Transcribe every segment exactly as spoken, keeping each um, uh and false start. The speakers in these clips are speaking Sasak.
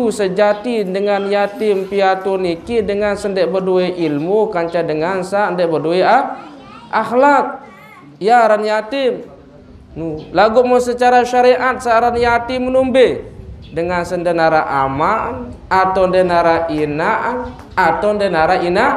sejati dengan yatim piatu niki dengan saq ndeq bedoe ilmu, kance dengan saq ndeq bedoe a-, akhlak. Ye aran yatim. Nu, laguq mun secara syariat saq aran yatim nu mbe? Dengan saq ndeq naraq amaq, atau ndeq naraq inaq, atau ndeq naraq inaq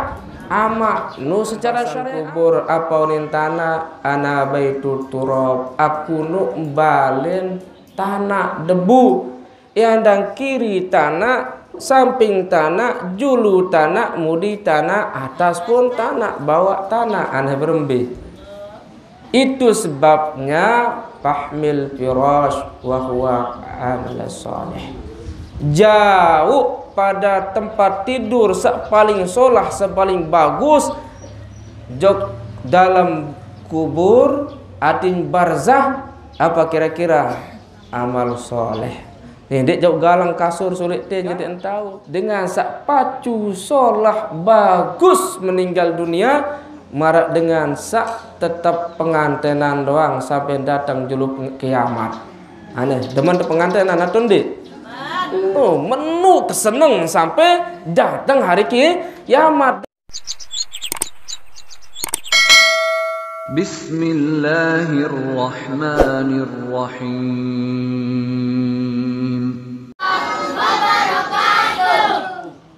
amaq. Nu secara syariat. Kubur apa unin tanaq, ana baitu turab, aku nu mbalen tanaq debu. Yandang kiri tanaq, samping tanaq, julu tanaq, mudi tanaq, atas pun tanaq, bawaq tanaq, aneh berembe. Itu sebabnya fahmil firash wa huwa amal saleh. Jauq pada tempat tidur saq paling solah, saq paling bagus, jok dalem kubur, atin barzah, apa kira-kira? Amal soleh. Nih, ndeq jauq galang kasur sulit te jadi entau. Dengan saq pacu solah bagus meninggal dunia, maraq dengan saq tetep pengantenan doang sampai dateng julu peng-, kiamat. Aneh, demen te pengantenan atau ndeq? Oh, menu keseneng sampai dateng hari ki-, kiamat. بسم الله الرحمن الرحيم.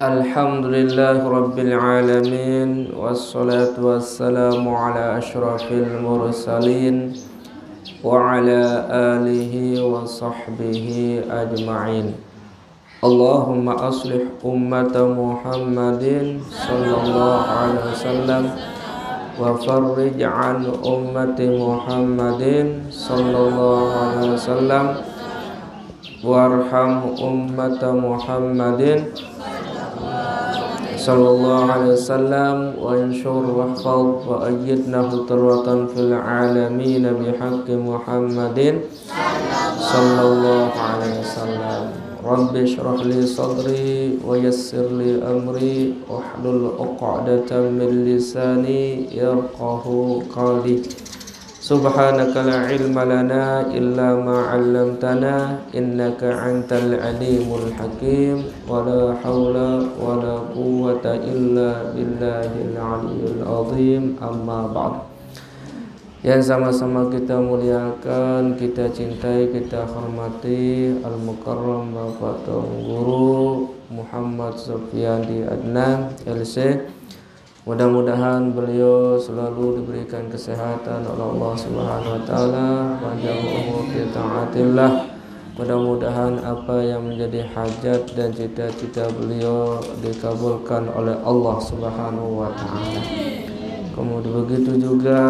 الحمد لله رب العالمين، والصلاة والسلام على أشرف المرسلين وعلى آله وصحبه أجمعين. اللهم أصلح أمة محمد صلى الله عليه وسلم، وفرج عن أمة محمد صلى الله عليه وسلم، وارحم أمة محمد صلى الله عليه وسلم، وانشر واحفظ وأيد نحو ثروة في العالمين بحق محمد صلى الله عليه وسلم. رب اشرح لي صدري ويسر لي أمري واحلل عقدة من لساني يفقهوا قولي. سبحانك لا علم لنا إلا ما علمتنا إنك أنت العليم الحكيم. ولا حول ولا قوة إلا بالله العلي العظيم. أما بعد. Yang sama-sama kita muliakan, kita cintai, kita hormati Al-Mukarram Bapak Tuan Guru Muhammad Sufiandi Adnan, L C. Mudah-mudahan beliau selalu diberikan kesehatan oleh Allah Subhanahu wa Ta'ala, panjang umur di taatillah. Mudah-mudahan apa yang menjadi hajat dan cita-cita beliau dikabulkan oleh Allah Subhanahu wa Ta'ala. Kemudian begitu juga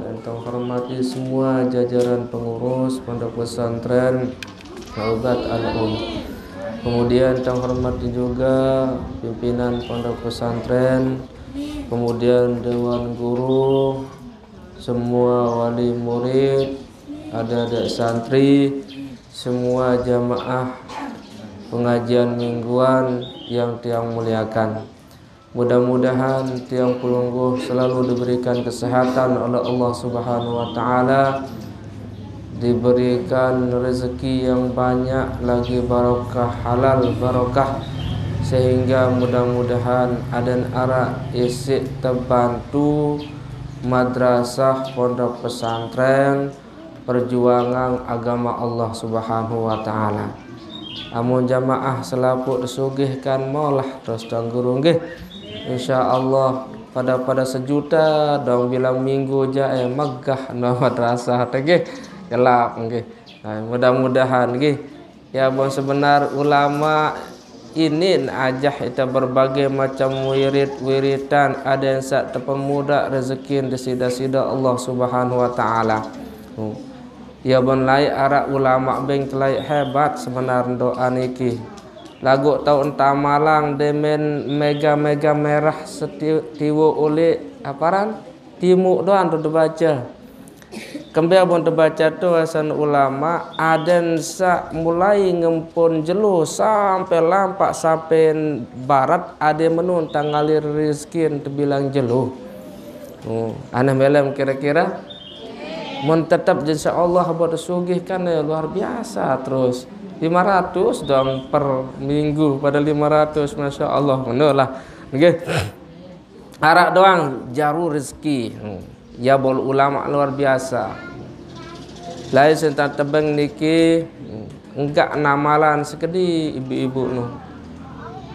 yang terhormati semua jajaran pengurus Pondok Pesantren Raudat Al-Um. Kemudian terhormati juga pimpinan Pondok Pesantren, kemudian dewan guru, semua wali murid, adik-adik santri, semua jamaah pengajian mingguan yang tiang muliakan. Mudah-mudahan tiang pelungguh selalu diberikan kesehatan oleh Allah Subhanahu wa Ta'ala, diberikan rezeki yang banyak lagi, barokah, halal barokah, sehingga mudah-mudahan aden araq isiq tebantu madrasah pondok pesantren, perjuangan agama Allah Subhanahu wa Ta'ala. Amun jamaah selapuq sugih kan molah terus Tuan Guru nggih. Insya Allah pada-pada sejuta dong bilang minggu jae megah no madrasah te nggih. Gelap nggih. Nah, mudah-mudahan nggih. Ya, bon sebenar ulama inin ajah ite berbagai macam wirid-wiridan, aden saq tepemudah rezekin deside-side Allah Subhanahu wa Ta'ala. Hmm. Ya, bon laeq araq ulama beng te laeq hebat sebenar doa niki. Laguq tau entamalang demen mega-mega merah seti-, tiwo uleq aparan? Timuq doang tu tebaca. Kembe ampun tebaca tu asan ulama, aden saq mulai ngempun jelo sampe lampaq sampe barat, aden menu tang ngalir rizkin tebilang jelo. Oh, aneh melem kira-kira. Mun tetep, insya Allah, buat sugih kan, eh, luar biasa terus. Lima ratus dong per minggu, pada lima ratus, masya Allah, menolah. Nggih. Arak doang jaru rezeki. Hmm. Ya bol ulama luar biasa. Lain sentan tebeng niki, hmm, enggak namalan sekedi ibu-ibu nu.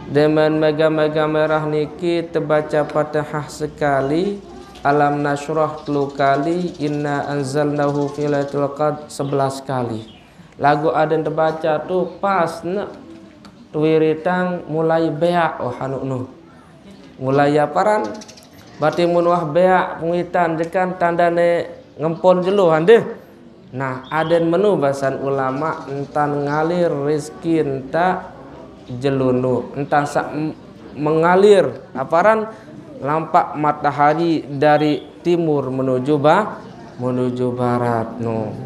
Demen mega-mega merah niki terbaca Fatihah sekali, Alam Nasyrah telu kali, Inna anzalnahu fi lailatul qadr sebelas kali. Lagu aden terbaca tu pas nak tuiritang mulai beak, oh, anu nu. Mulai ya paran, bati mun wah beak penguitan jekan tandane ngempon jelo, han deh. Nah, aden menu basan ulama entan ngalir rezeki enta jelunu, entan sak m-, mengalir aparan lampak matahari dari timur menuju ba-, menuju barat. No.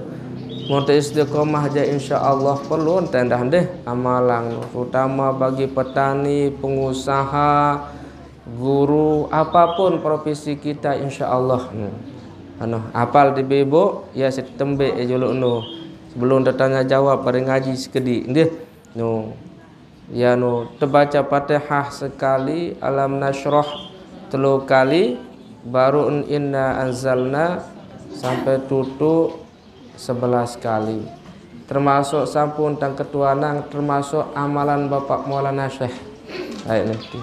Mun istiqomah aja, insya Allah perlu tendah deh amalang, no. Terutama bagi petani, pengusaha, guru, apapun profesi kita, insya Allah. Hmm. Anu, apal di bebo, ya setembe e jolo nu. Sebelum tertanya jawab pada ngaji sekedi, nggih. Nu. Ya nu, terbaca Fatihah sekali, Alam Nasyrah telu kali, baru Inna anzalna sampai tutu sebelas kali. Termasuk sampun tang ketuanang, termasuk amalan Bapak Maulana Syekh. Baik nanti.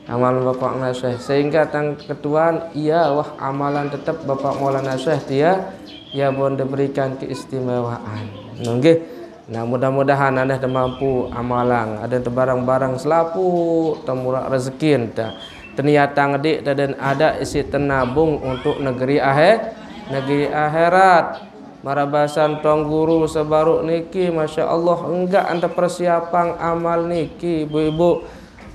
Amalan Bapak Maulana Syekh. Sehingga tang ketuan, iya wah amalan tetap Bapak Maulana Syekh dia, ya bon diberikan keistimewaan. Nggih. Nah, mudah-mudahan aneh mampu amalang, ada tebarang-barang selapu, temurak rezeki enta. Teniatang dik dan ada isi tenabung untuk negeri akhir, negeri akhirat. Marabasan tuang guru sebaru niki, masya Allah, enggak anta persiapang amal niki, ibu-ibu.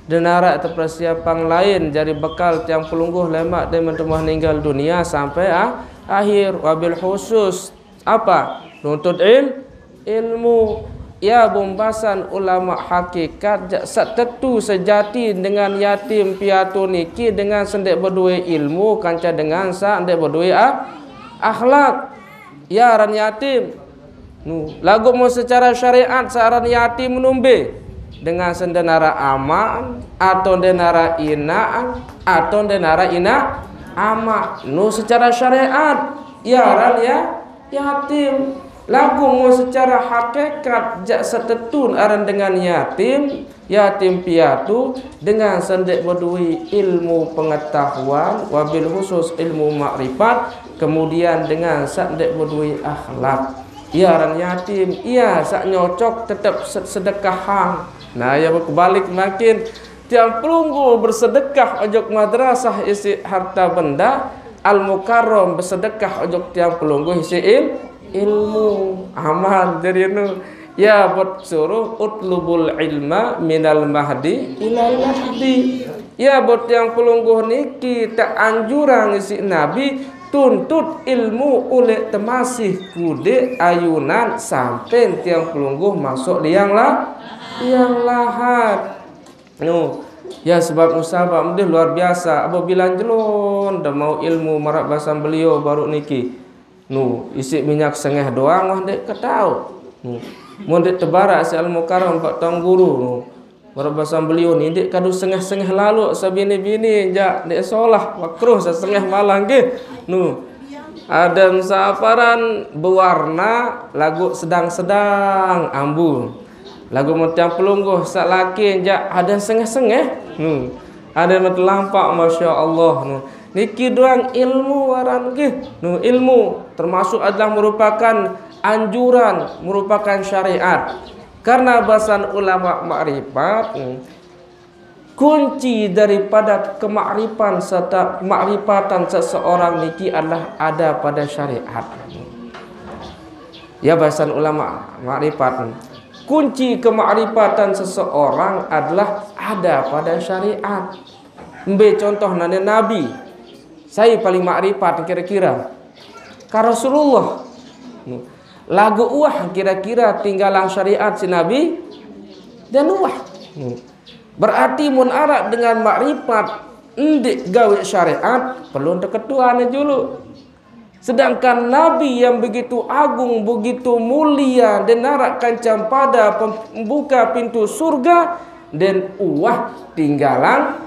Denara anta persiapang lain jadi bekal tiang pelungguh lemak dia mentemuh ninggal dunia sampai ah, akhir. Wabil khusus apa? Nuntut il-, ilmu. Ya, bombasan ulama hakikat jak sak tetu sejati dengan yatim piatu niki dengan sendek bedue ilmu kanca dengan sak ndek bedue ah, akhlak. Ya, ran yatim. Nu, lagu mun secara syariat sak ran yatim numbe dengan sendenara aman atau denara inaan atau denara ina ama. Nu secara syariat, ya ran ya yatim. Lagu mun secara hakikat jak setetun aran dengan yatim, yatim piatu dengan sendek bedui ilmu pengetahuan, wabil khusus ilmu makrifat, kemudian dengan sendek bedui akhlak. Ia aran yatim, ia sak nyocok tetap se-, sedekahang. Nah, ia berkebalik makin. Tiang pelunggu bersedekah ojok madrasah isi harta benda, Al Mukarram bersedekah ojok tiang pelunggu isi il-, ilmu. Aman jadi nu. Ya buat suruh utlubul ilma minal mahdi ilal lahdi. Ya buat tiang pelunggu niki tak anjurang isi Nabi tuntut ilmu oleh temasih kudik ayunan sampai tiang pelunggu masuk liang lah, liang lahat. Nu, ya sebab musabab mdih luar biasa. Apabila jelon dah mau ilmu marak basang beliau baru niki. Nu, isi minyak sengeh doang wah dek ketau. Nu, mun dek tebarak si Al Mukarram pak tuang guru. Nu, marak basang beliau ni dek kadu sengeh-sengeh lalu sabini-bini jak dek solah makruh sesengeh malang gih. Nu, ada saparan bewarna lagu sedang-sedang ambu. Lagu mun tiang pelungguh sak laki jak ada sengeh-sengeh. Nu. Ada mun telampak, masya Allah. Nu. Niki doang ilmu waran gih. Nu, ilmu termasuk adalah merupakan anjuran, merupakan syariat. Karena basan ulama makrifat, nu, kunci daripada kemakrifan serta makrifatan seseorang niki adalah ada pada syariat. Ya, bahasan ulama makrifat. Kunci kemakrifatan seseorang adalah ada pada syariat. Ambil contoh nane Nabi. Saya paling makrifat kira-kira. Ka Rasulullah. Lagu uah kira-kira tinggalan syariat si Nabi dan uah. Berarti mun arak dengan makrifat ndik gawe syariat, perlu teketuan julu. Sedangkan Nabi yang begitu agung, begitu mulia, dan narak kancam pada pembuka pintu surga, dan uah tinggalan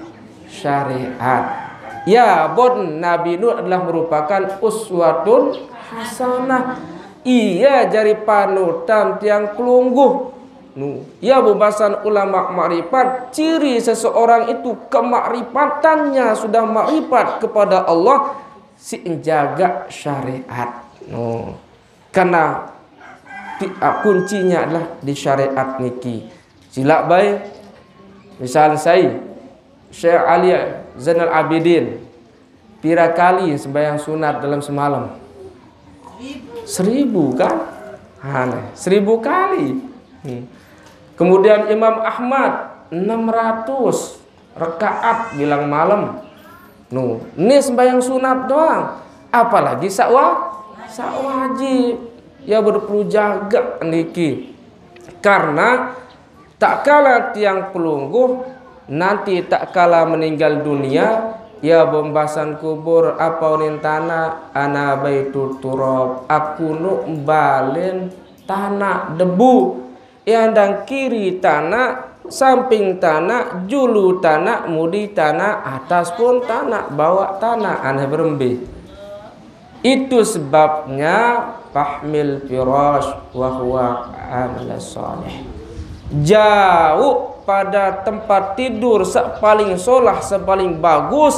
syariat. Ya, bon Nabi Nuh adalah merupakan uswatun hasanah. Ia jari panutan tiang pelungguh. Nu, ya, bubasan ulama makrifat, ciri seseorang itu kemakrifatannya sudah makrifat kepada Allah, si njaga syariat. Nu, karena ti-, ah, kuncinya adalah di syariat niki. Silak bae, misal sai, Syekh Ali Zainal Abidin, pira kali sembahyang sunat dalam semalam? Seribu, kan? Aneh, seribu kali. Hmm. Kemudian Imam Ahmad, enam ratus rakaat bilang malam. Nu, ni sembahyang sunat doang. Apalagi sakwa, sakwajib. Ya, perlu jaga niki. Karena tak kala tiang pelungguh, nanti tak kala meninggal dunia, ya, bombasan kubur, apa unin tanah, ana baitul turab, aku nu balen tanah debu. Yang dang kiri tanah, samping tanah, julu tanah, mudi tanah, atas pun tanah, bawah tanah, aneh berembe. Itu sebabnya fahmil firash wa huwa amal salih. Jauh pada tempat tidur sak paling solah, sak paling bagus,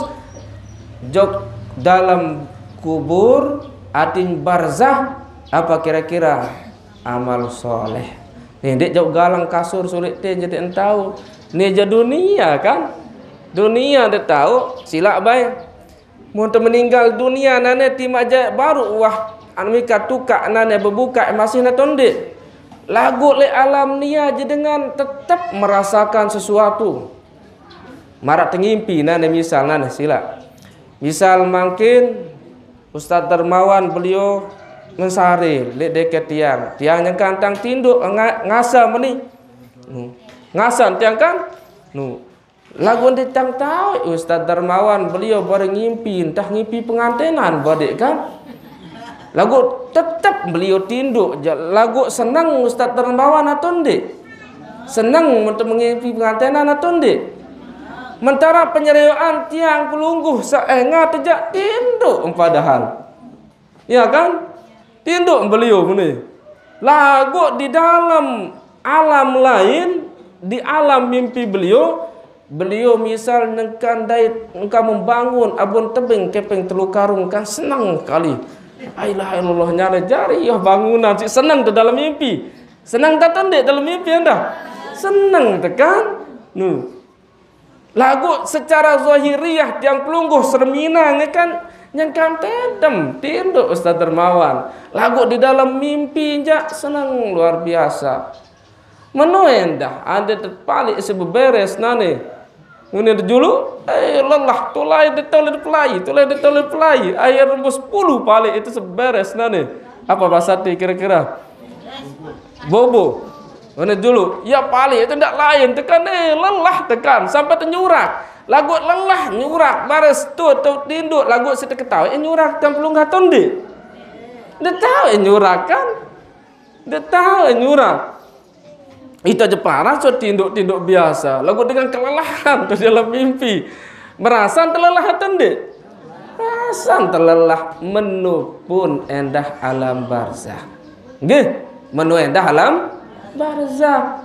jok dalam kubur, atin barzah, apa kira-kira? Amal soleh. Ni, dek jauh galang kasur sulit te jadi entau. Ni ja dunia, kan? Dunia dia tahu, silak bae. Mun meninggal dunia nane ti majak baru wah, anu mika tukak nane bebuka masih na tonde. Lagu le alam nia je dengan tetap merasakan sesuatu. Marak tengimpi nane misal nane silak. Misal mangkin Ustaz Darmawan beliau mensare le deket tiang. Tiang nyengkantang tinduk nga-, ngasa meni. Nu. Ngasan tiang, kan? Nu. Lagu enti tang tahu Ustaz Darmawan beliau bare ngimpi, entah ngimpi pengantenan badik, kan? Lagu tetap beliau tinduk ja, lagu senang Ustaz Darmawan atau ndik? Senang untuk mengimpi pengantenan atau ndik? Mentara penyeriaan tiang pelungguh saenga tejak tinduk padahal. Ya, kan? Tinduk beliau ni. Lagu di dalam alam lain, di alam mimpi beliau, beliau misal nengkan dait, nengkan membangun abun tebing kepeng telu karung, kan senang kali. La ilaha illallah, nyare jari ya bangunan si senang tu dalam mimpi. Senang tak tendek dalam mimpi anda? Senang tekan. Nu. Lagu secara zahiriah tiang pelungguh sermina ngekan nyengkan tedem tinduk Ustaz Dermawan. Lagu di dalam mimpi jak senang luar biasa. Menu endah ande terpalik sebeberes nane. Ngene dejulu, eh, lelah, tulai detole depelai, tulai detole depelai. Air rembus puluh palik itu seberes nane. Apa bahasa ti kira-kira? Bobo. Mana dulu? Ya palik itu ndak lain tekan, eh, lelah tekan sampai tenyurak. Lagu lelah nyurak baris tu tu tinduk lagu si teketawa, eh, nyurak tiang pelungguh tu ndik. Dia tahu, eh, nyurak, kan? Dia tahu, eh, nyurak. Itu aja parah so tinduk-tinduk biasa. Lagu dengan kelelahan tu dalam mimpi. Merasa terlelah tu ndik? Merasa terlelah menu pun endah alam barzah. Nggih, menu endah alam barzah.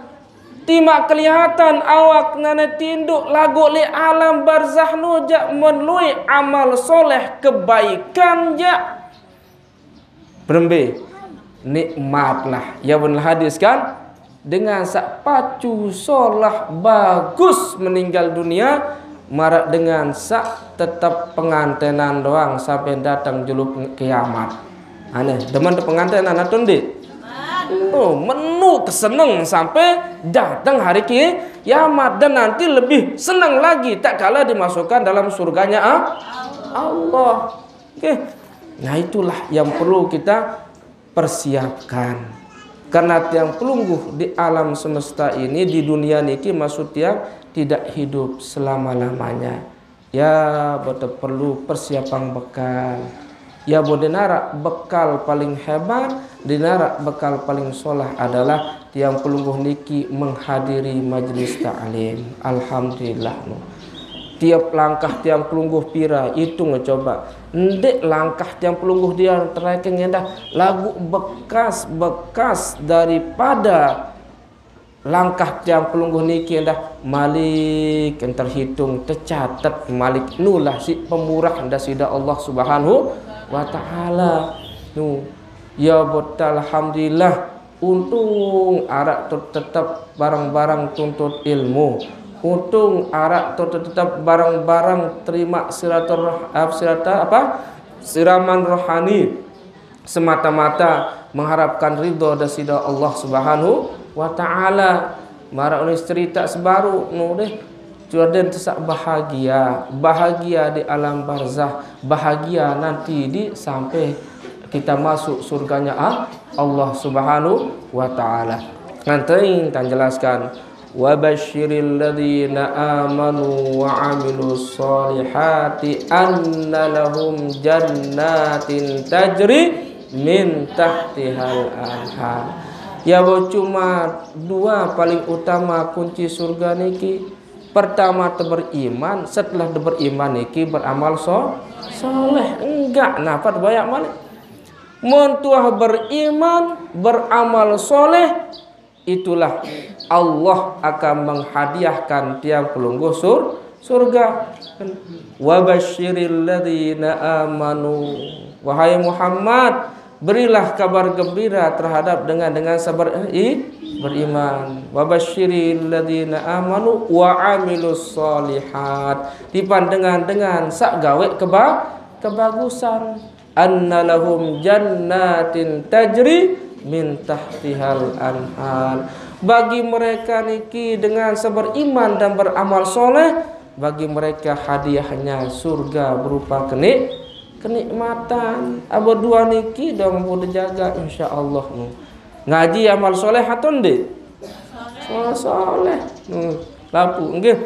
Timak kelihatan awak nane tinduk lagu le alam barzah nu jak menlui amal soleh kebaikan jak. Berembe? Nikmatlah. Ya benar hadis, kan? Dengan sak pacu solah bagus meninggal dunia, marak dengan sak tetap pengantenan doang sampai datang julu peng-, kiamat. Aneh, demen tu pengantenan atau ndik? Oh, menu keseneng sampai datang hari ki-, kiamat dan nanti lebih senang lagi tak kala dimasukkan dalam surganya, ah, Allah. Okey. Nah, itulah yang perlu kita persiapkan. Karena tiang pelungguh di alam semesta ini, di dunia niki, maksud tiang tidak hidup selama-lamanya. Ya, betul perlu persiapan bekal. Ya bo, di narak bekal paling hebat, di narak bekal paling solah adalah tiang pelungguh niki menghadiri majlis taklim. Alhamdulillah, no. Tiap langkah tiang pelungguh pira, itung coba. Ndeq langkah tiang pelungguh dia terekeng endah, laguq bekas-bekas daripada langkah tiang pelungguh niki endah malik terhitung, tecatet malik, nulah siq pemurah endah sida Allah Subhanahu wa Ta'ala. Nu, ya bo, alhamdulillah, untung araq tu tetep bareng-bareng tuntut ilmu. Untung araq tu tetep bareng-bareng terima silaturah-, eh, silata-, apa? Siraman rohani. Semata-mata mengharapkan ridho dari sida Allah Subhanahu wa Ta'ala. Maraq nulis cerita sebaru, nu deh. Jordan tesak bahagia, bahagia di alam barzah, bahagia nanti di sampai kita masuk surganya, ah, Allah Subhanahu wa Ta'ala. Nanti tan jelaskan, "Wa basyiril ladzina amanu wa amilus solihati anna lahum jannatin tajri min tahtihal anhar." Ya bo, cuma dua paling utama kunci surga niki. Pertama, te beriman, setelah te beriman niki beramal so-, soleh. Enggak, napa te bayak malik? Mun tuah beriman, beramal soleh, itulah Allah akan menghadiahkan tiang pelungguh sur-, surga. "Wa basyiril ladzina amanu." Wahai Muhammad, berilah kabar gembira terhadap dengan, dengan sabar, eh, i-, beriman. "Wa basyiril ladzina amanu wa amilus solihat." Tiban dengan, dengan saq gaweq keba-, kebagusan. "Anna lahum jannatin tajri min tahtihal anhar." Bagi mereka niki dengan seberiman dan beramal soleh, bagi mereka hadiahnya surga berupa kenik-, kenikmatan. Abot dua niki dong bode jaga, insya Allah. Ngaji amal soleh atau ndeq? Soleh, soleh. Hmm, lapu, nggih.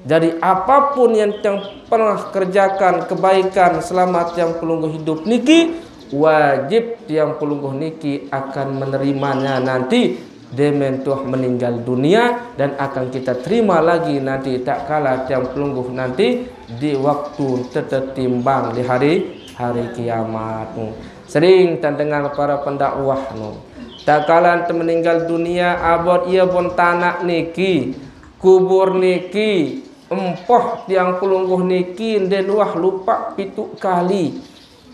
Jadi, apapun yang tiang pernah kerjakan kebaikan selama tiang pelungguh hidup niki, wajib tiang pelungguh niki akan menerimanya nanti demen tuah meninggal dunia, dan akan kita terima lagi nanti tatkala tiang pelungguh nanti di waktu tetetimbang di hari, hari kiamat. Sering tan dengar para pendakwah nu, tatkala te meninggal dunia, abot ie bon tanaq niki, kubur niki, empoh tiang pelungguh niki ndeqn uah lupaq pituq kali.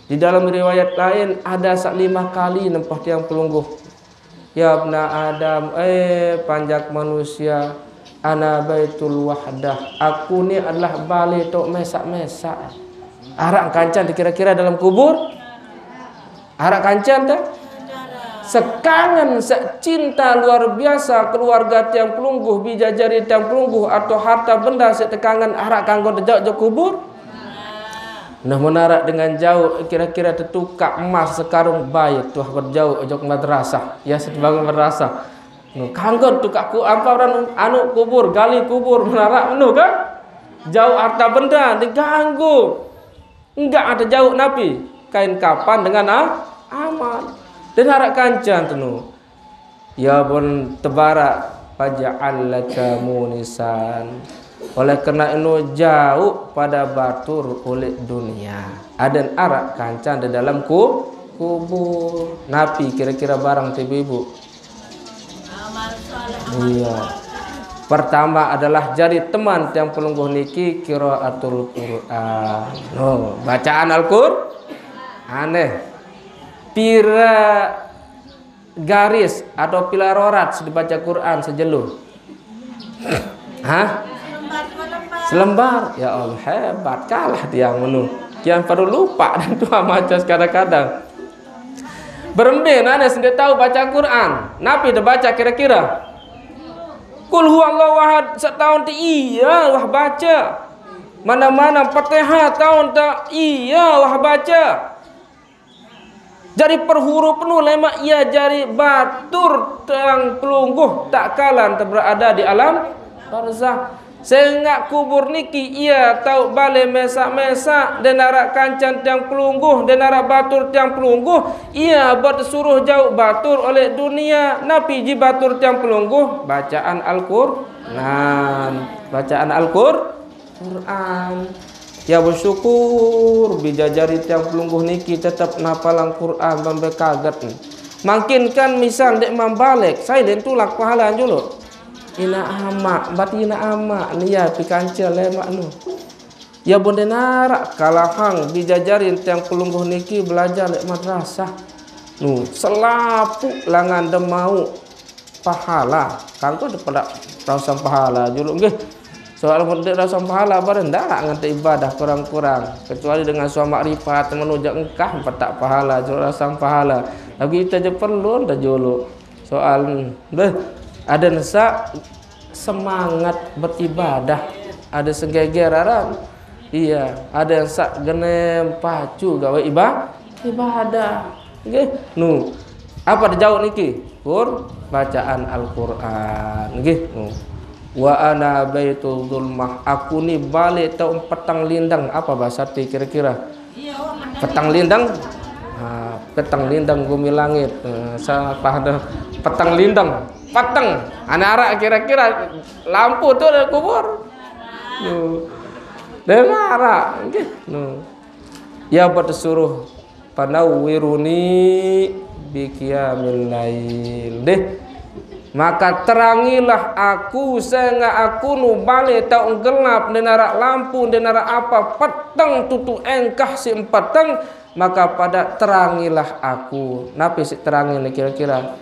Di dalam riwayat lain, ada saq lima kali nempoh tiang pelungguh. "Ya ibna Adam, eh, panjak manusia, ana baitul wahdah, aku ni adalah bale toq mesaq-mesaq." Araq kancan kira-kira dalam kubur? Araq kancan te? Sekangen, secinta luar biasa keluarga tiang pelungguh, bijajari tiang pelungguh, atau harta benda saq tekangen, araq kanggo tejauq jok kubur? Nah, mun araq dengan jauq, kira-kira tetukaq emas sekarung, bae tuah berjauq ojok madrasah. Ya, setembangun madrasah. Nah, kanggo tukaq ku-, apa aran, anu, kubur, gali kubur, mun araq menu kan? Jauq harta benda, diganggu. Enggak ada jauq napi? Kain kapan dengan a-, amal. Dan araq kancan tenu. Ya bon tebarak, faj'al laka munisan. Oleh karena eno jauq pada batur oleh dunia. Aden araq kancan di dalam ku-, kubur. Napi kira-kira barang te ibu-ibu? Iya. Pertama adalah jari teman tiang pelungguh niki qiraatul Qur'an. No, bacaan Al-Qur-, aneh. Pira garis atau pila rorat dibaca Quran sejelo? Hah? Selembar. Ya Allah, hebat. Kalah tiang menu. Tiang perlu lupa dan tuan maca kadang-kadang. Berembe nane sendeq tao baca Quran? Napi de baca kira-kira? Qul huwallahu ahad, setaun te iya wah baca. Mana-mana Fatihah taun te iya wah baca. Jari perhuruf nu lemaq iya jari batur tiang pelungguh tak kalan te berada di alam barzah. Sehingga kubur niki ia tau bale mesak-mesak, den arak kancan tiang pelungguh, den arak batur tiang pelungguh, ia buat suruh jauh batur oleh dunia. Napi ji batur tiang pelungguh? Bacaan Al-Qur'an. Bacaan Al-Qur'an. Quran. Ya bersyukur, bijajari tiang pelungguh niki tetap napalang Quran bambe kaget. Mangkin kan misal dek mambalek, sai den tulak pahala julu. Ina amak, bat ina amak, nia pi kancil lemak nu. Ya bonde narak kalahang bijajari tiang pelungguh niki belajar lek madrasah. Nu, selapuq langan demau pahala. Kanggo dipeda raosang pahala julu nggih. Soal mun ndeq raosang pahala, bareng ndaraq ngente ibadah kurang-kurang. Kecuali dengan suah makrifat, menujak engkah petak pahala, julu raosang pahala. Laguq ite je perlu nte julu. Soal, beh, aden saq semangat beribadah, aden senggeger aran. Iya, aden saq genem pacu gawe iba-, ibadah. Nggih. Nu, apa dijawab niki? Qur-, bacaan Al-Qur'an. Nggih. Nu. Wa ana baitul zulmah. Aku ni bale tau peteng lindeng. Apa bahasa ti kira-kira? Peteng lindeng. Ha, peteng lindeng gumi langit. Eh, sapa dah? Peteng lindeng. Peteng. Ane araq kira-kira lampu tu dalam kubur. Nu. Dia araq. Nggih. Nu. Ya, buat suruh, "Panawwiruni biqiyamil lail." Deh. Maka terangilah aku, sehingga aku nu bale tau gelap, ndeq naraq lampu, ndeq naraq apa, peteng tutu engkah siq peteng, maka pada terangilah aku. Napi siq terangi ni kira-kira?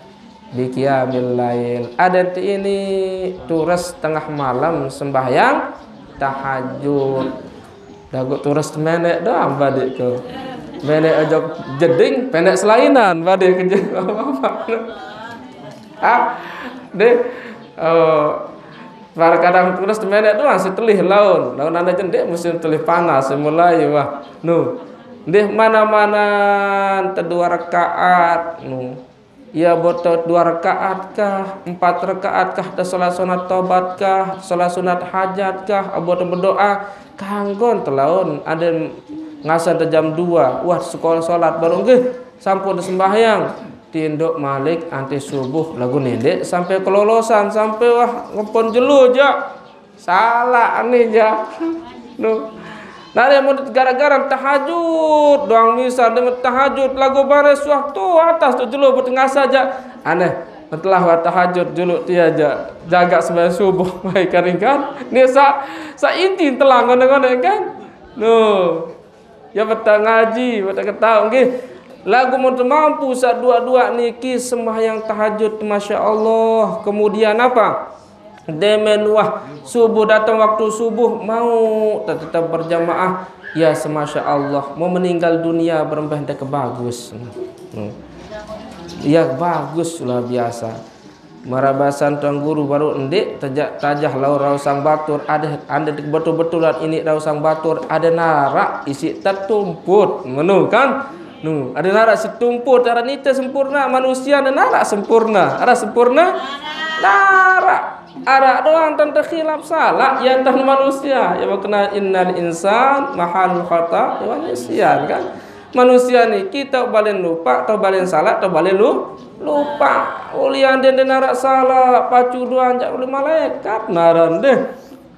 Biqiyamil lail. Aden ti ini tures tengah malam sembahyang tahajud. Laguq tures meneq doang badeq ke. Meneq ojok jeding, peneq selainan badeq ke je-, ah, deh. Oh, bar kadang tures meneq doang setelih laun. Laun ane jendeq musim telih panas, mulai wah. Nu, ndih mana-mana tedua rakaat. Nu. Ya, buat dua rakaat kah, empat rakaat kah, ada salat sunat tobat kah, salat sunat hajat kah, buat berdoa, kanggon telaun, ada ngasan te jam dua, wah, sekolah salat baru nggih, sampun sembahyang, tinduk malik anti subuh, lagu nindek sampai kelolosan, sampai wah, ngepon jelo jak. Salaq ni, ja. Nu. Nare mun gara-gara tahajud doang misal, dia tahajud lagu baris wah tu atas tu jelo buat ngasa ja. Aneh. Telah wah tahajud julu tia ja. Jaga sembahyang subuh mai karingkan. Ni sa, sa inti telah ngone-ngone kan. Nu. Ya, betul ngaji, betul ketahu nggih. Lagu mun temampu saq dua-dua niki sembahyang tahajud, masya Allah. Kemudian apa? Demen wah, subuh datang waktu subuh, mau tetap berjamaah. Ya, semasya Allah. Mau meninggal dunia berembah dek bagus. Hmm. Ya, bagus luar biasa. Marabasan Tuan Guru baru ndeq tejak tajah laun raosang batur, ade, ande betul-betulan ini raosang batur, ade naraq isiq tetumput. Menu kan? Nu, ade naraq setumput, aran ite sempurna, manusia ade naraq sempurna. Araq sempurna? Naraq. Araq doang tan tekhilaf salaq, ya tan manusia. Ya makna innal insan mahal khata wa nisyan kan? Manusia niki tau balen lupaq, tau balen salaq, tau balen lu-, lupaq. Uli ande ndeq naraq salaq, pacu doang jaq uli malaikat naran deh.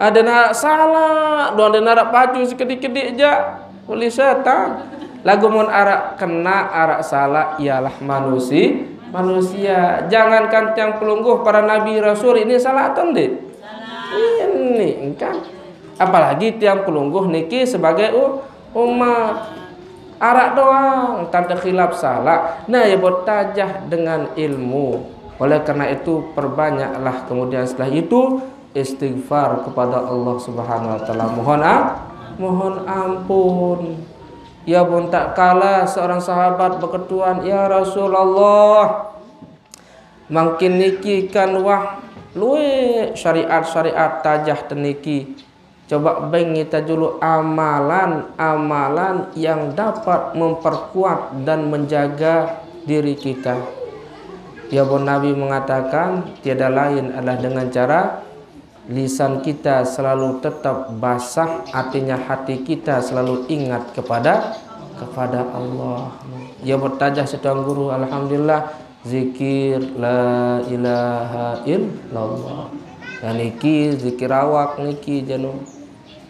Ade naraq salaq, doang ade naraq pacu sekediq-kediq jaq uli setan. Laguq mun araq kena, araq salaq, ialah manusi-, manusia. Jangankan tiang pelungguh, para nabi rasul ini salaq atau ndeq? Ini kan. Apalagi tiang pelungguh niki sebagai u-, umat. Araq doang, tan tekhilaf salaq. Nah, ya buat tajah dengan ilmu. Oleh karena itu, perbanyaklah kemudian setelah itu istighfar kepada Allah Subhanahu wa Ta'ala. Mohon am-, mohon ampun. Ya bun, tak kala seorang sahabat beketuan, "Ya Rasulullah, mangkin niki kan wah lueq syariat-syariat tajah teniki." Coba beng ite julu amalan-amalan yang dapat memperkuat dan menjaga diri kita. Ya, bon Nabi mengatakan, tiada lain adalah dengan cara lisan kita selalu tetap basah, artinya hati kita selalu ingat kepada kepada Allah. Ya, bertajah si tuan guru, alhamdulillah, zikir la ilaha illallah. Dan niki zikir awak niki janu.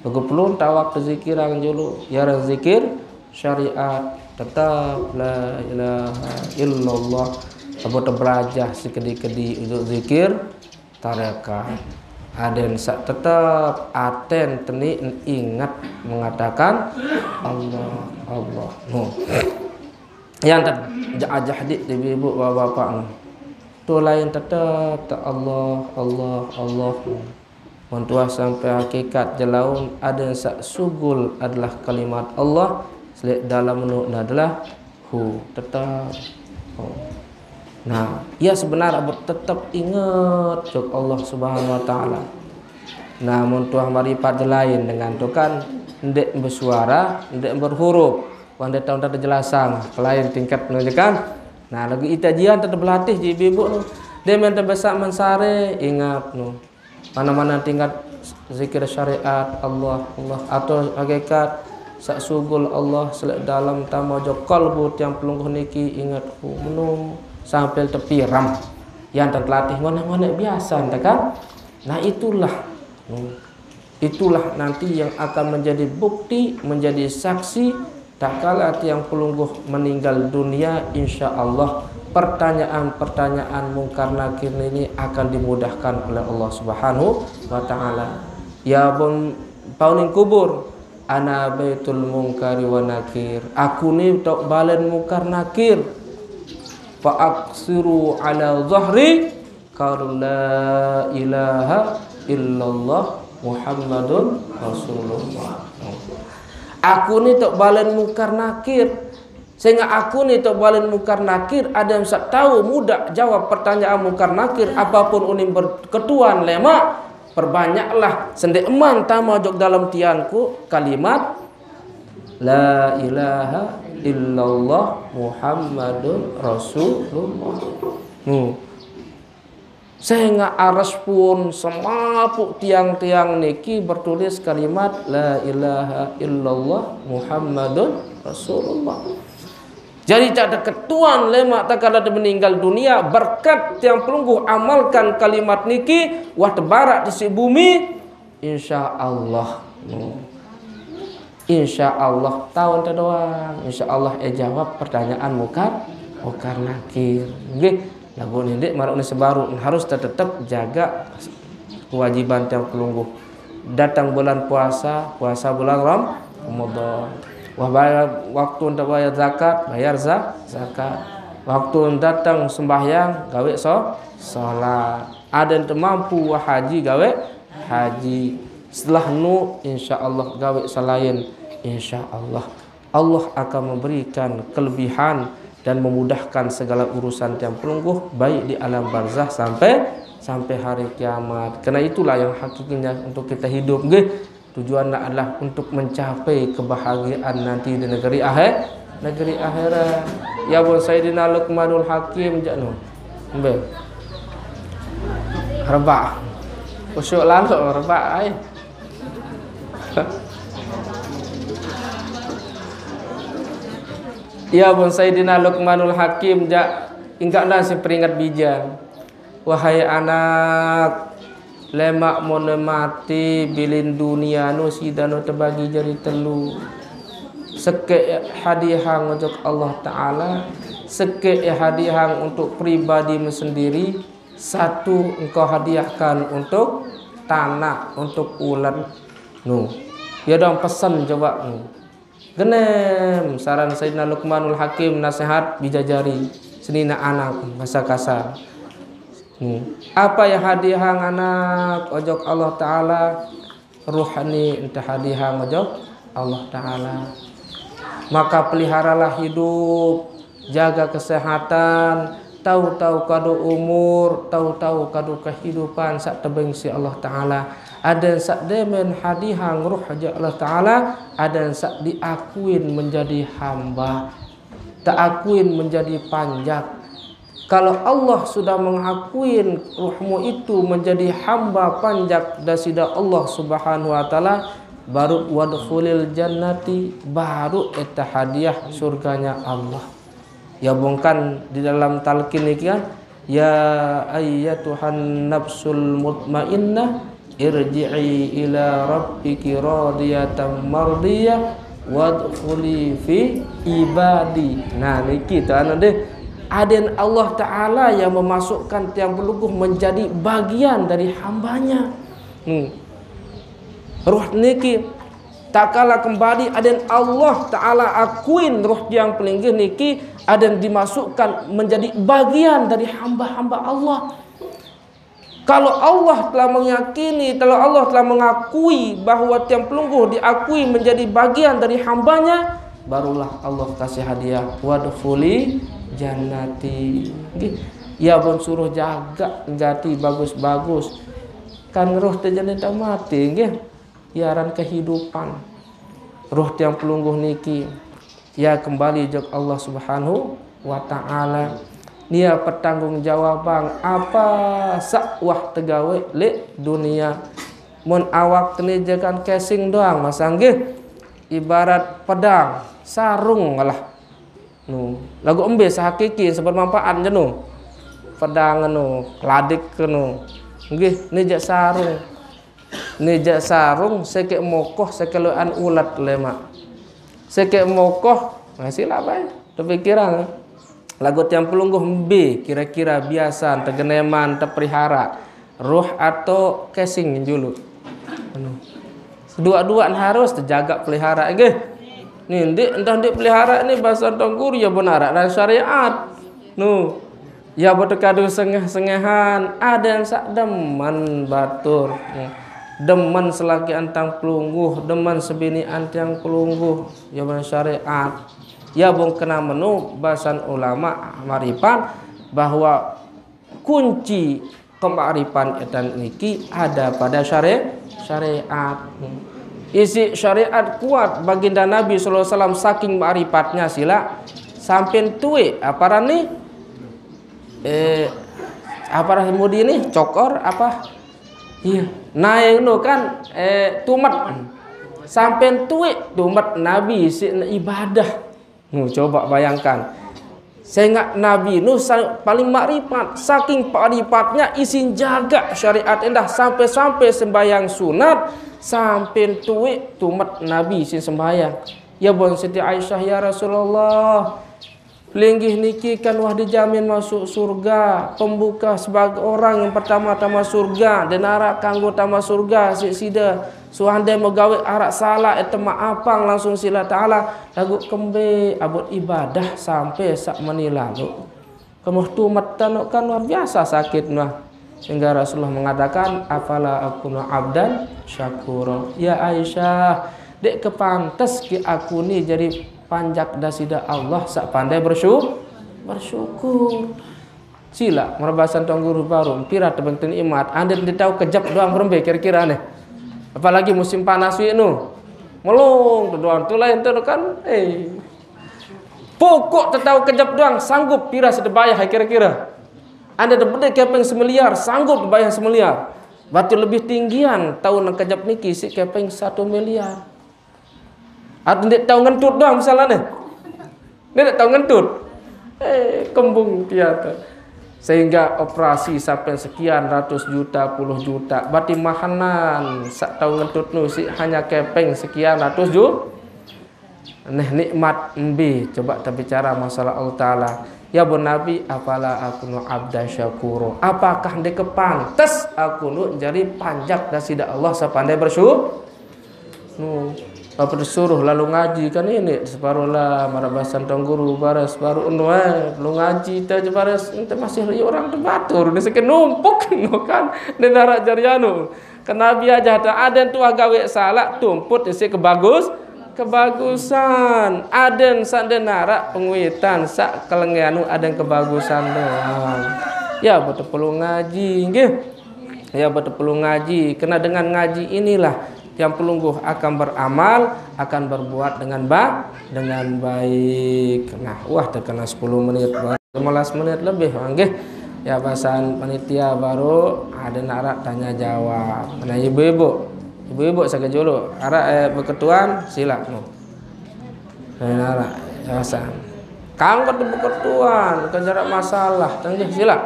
Lagu pelun tawak zikiran julu, ya, zikir syariat tetap la ilaha illallah. Abu terbelajah sekedi-kedi untuk zikir tarekat. Aden sak tetap aten teni ingat mengatakan Allah, Allah. No. Yang ter ajah di ibu-ibu bapak-bapak no. Tu lain tetap tak Allah, Allah, Allah. Mentuah sampai hakikat jelaun aden sak sugul adalah kalimat Allah, selik dalam nu adalah hu, tetap. Oh. Nah, ia sebenar abu tetap ingat cok Allah Subhanahu wa Taala. Nah, mentuah maripat lain dengan tu kan, ndek bersuara, ndek berhuruf. Wan dia tahu tak jelasan, lain tingkat menunjukkan. Nah, lagi ita jian tetap berlatih ji ibu nu. Dia minta besar mensare, ingat nu. Mana-mana tingkat zikir syariat Allah, Allah atau hakikat sak sugul Allah selek dalam tama jo kalbu tiang pelungguh niki ingat ku menung sampai tepiram. Yang terlatih mana-mana biasa entah kan? Nah, itulah. Hmm. Itulah nanti yang akan menjadi bukti, menjadi saksi tak kala tiang pelungguh meninggal dunia, insya Allah pertanyaan-pertanyaan mungkar nakir ini akan dimudahkan oleh Allah Subhanahu wa taala. Ya bun pauning kubur, ana baitul mungkari wa nakir. Aku ni tok balen mungkar nakir. Fa aksiru ala zahri qalu la ilaha illallah Muhammadun Rasulullah. Aku ni tok balen mungkar nakir. Sehingga aku ni tok balen mungkar nakir, ada yang sak tahu mudah jawab pertanyaan mungkar nakir, apapun uning berketuan lemak, perbanyaklah sendek eman tama jok dalam tianku kalimat la ilaha illallah Muhammadun Rasulullah. Hmm. Sehingga aras pun semapuk tiang-tiang niki bertulis kalimat la ilaha illallah Muhammadun Rasulullah. Jadi tak ada ketuan lemak tak ada meninggal dunia berkat tiang pelungguh amalkan kalimat niki wah tebarak di si bumi. Insya Allah. Hmm. Insya Allah tahun tu doang. Insya Allah eh jawab pertanyaan mungkar mungkar nakir. Nggih. Lagu ni dek maruk ni sebaru harus tetap jaga kewajiban tiang pelungguh. Datang bulan puasa, puasa bulan Ram, Ramadan. Wah bayar waktu untuk bayar zakat, bayar za, zakat. Waktu datang sembahyang, gawe so, salat. Ada yang mampu wah haji gawe haji. Setelah nu insya Allah gawe selain insya Allah Allah akan memberikan kelebihan dan memudahkan segala urusan tiang pelungguh baik di alam barzah sampai sampai hari kiamat. Karena itulah yang hakikinya untuk kita hidup nggih. Tujuannya adalah untuk mencapai kebahagiaan nanti di negeri akhir negeri akhirat. Ya bun Sayyidina Luqmanul Hakim jakno. Mbe. Rebak. Usuk lalu rebak ai. Ya bun Sayyidina Luqmanul Hakim jak ingkak nasi peringat bijang. Wahai anak, lemak mone mati bilin dunia nu sida nu terbagi jadi telu. Sekek hadiah hang ojok Allah Ta'ala, sekek hadiah hang untuk pribadi sendiri, satu engkau hadiahkan untuk tanak, untuk ulat. Nu. Ya dong pesen coba nu. Genem saran Sayyidina Luqmanul Hakim nasihat bijajari senina anak masa kasar. Hmm. Apa yang hadiah hang anak ojok Allah Ta'ala, ruhani entah hadiah hang ojok Allah Ta'ala. Maka peliharalah hidup, jaga kesehatan, tahu-tahu kado umur, tahu-tahu kado kehidupan sak tebeng si Allah Ta'ala. Ada sak demen hadiah hang ruh aja Allah Ta'ala, ada sak diakuin menjadi hamba, tak akuin menjadi panjak. Kalau Allah sudah mengakuin ruhmu itu menjadi hamba panjak dasida Allah Subhanahu wa Ta'ala, baru wadkhulil jannati, baru eta hadiah surganya Allah. Ya bongkan di dalam talqin niki kan, ya ayyatuhan nafsul mutmainnah, irji'i ila rabbiki radiyatan mardiyah, wadkhuli fi ibadi. Nah, niki tuh anu deh. Aden Allah Ta'ala yang memasukkan tiang pelungguh menjadi bagian dari hambanya. Hmm. Ruh niki, tak kala kembali aden Allah Ta'ala akuin ruh tiang pelinggih niki, aden dimasukkan menjadi bagian dari hamba-hamba Allah. Kalau Allah telah meyakini, kalau Allah telah mengakui bahwa tiang pelungguh diakui menjadi bagian dari hambanya, barulah Allah kasih hadiah, wadkhuli jannati. Nggih. Ya bon suruh jaga jati bagus-bagus. Kan roh teh jane tak mati, nggih. Yaran kehidupan. Roh tiang pelungguh niki, ya kembali jok Allah Subhanahu wa Ta'ala. Nia pertanggungjawabang apa sak wah tegawe le dunia. Mun awak teni jakan casing doang, masang nggih. Ibarat pedang, sarung lah. Nu, lagu embe sahakiki sebermanfaat jenu. Pedang nu, ladik nu. Nggih, ni jak sarung. Ni jak sarung, seke mokoh, sekeloan ulat lemak. Seke mokoh, masih lah bae. Tapi kira lagu tiang pelungguh embe kira-kira biasa, tegeneman, tepelihara. Roh atau casing julu. Anu. Dua-duaan harus terjaga pelihara, nggih. Ni, ndik, entah ndik pelihara ni bahasa Tuan Guru ya benar dan syariat. Nu. Ya betul kadu sengeh-sengehan, ada yang sak demen batur. Hmm. Demen selaki antang pelungguh, demen sebini antang pelungguh, ya benar syariat. Ya bong kena menu bahasan ulama marifat bahwa kunci kemakrifan etan niki ada pada syari-, syariat. Isi syariat kuat baginda Nabi sallallahu alaihi wasallam saking makrifatnya sila sampai tuwe apa ni? Eh, apa mudi ni? Cokor apa? Iya, naik nu kan eh tumet. Sampai tuwe tumet Nabi si ibadah. Nu, coba bayangkan. Sehingga Nabi nu sa-, paling makrifat, saking makrifatnya isin jaga syariat endah sampai-sampai sembahyang sunat, sampai tuwe tumet Nabi sin sembahyang. Ya bon Siti Aisyah, ya Rasulullah, linggih niki kan wah dijamin masuk surga, pembuka sebagai orang yang pertama tama surga, denara kanggo tama surga, si sida, suande megawe arak salah, ete maapang langsung sila Ta'ala. Lagu kembe abot ibadah sampai sak meni lalu. Kemuh tumet tanu kan luar biasa sakit mah. Sehingga Rasulullah mengatakan, "Afala akunu abdan syakura." Ya Aisyah, dek kepantes ki aku ni jadi panjak dasida Allah sak pandai bersyukur. Bersyukur. Sila, merabasan tuan guru baru, pira tebenten imat, anda tidak tahu kejap doang berembe kira-kira nih. Apalagi musim panas wi nu. Melung tu doang, tu lain tu kan. Eh. Pokok tetau kejap doang sanggup pira sedebayah kira-kira. Anda debede kepeng semiliar, sanggup bayah semiliar. Berarti lebih tinggian tahun kejap niki si kepeng satu miliar. Atau ndak tahu ngentut doang misalnya nih. Ndak tahu ngentut. Eh, kembung piata. Sehingga operasi sampai sekian ratus juta, puluh juta. Berarti mahanan sak tahu ngentut nu si hanya kepeng sekian ratus juta. Neh nikmat embe, coba terbicara masalah Allah Ta'ala. Ya bon Nabi, afala akunu abdan syakuro. Apakah ndak kepantes aku nu jadi panjak dasida Allah sak pandai bersyukur? Nu, apa disuruh lalu ngaji kan ini separuh lah, marabasan tuan guru baras separuh nu eh, lu ngaji teh aja baras, ente masih liu orang tu batur, ini sekenumpuk nu kan, ini narak jarianu. Kenabi aja tak ada tu gawe salah, tumput isi kebagus, kebagusan. Aden sak den narak penguitan, sak kelengeanu aden kebagusan doang. Ya, betul perlu ngaji, nggih. Ya, betul perlu ngaji. Kena dengan ngaji inilah yang pelungguh akan beramal, akan berbuat dengan ba-, dengan baik. Nah, wah, terkena sepuluh menit. lima belas menit lebih, nggih. Ya, bahasan panitia baru ada nak arak tanya jawab. Nah, ibu-ibu, ibu-ibu sakit dulu. Arak, eh, berketuan, sila. No. Nah, arak, ya, bahasan. Kangkat berketuan, ke jarak masalah. Tanya, sila.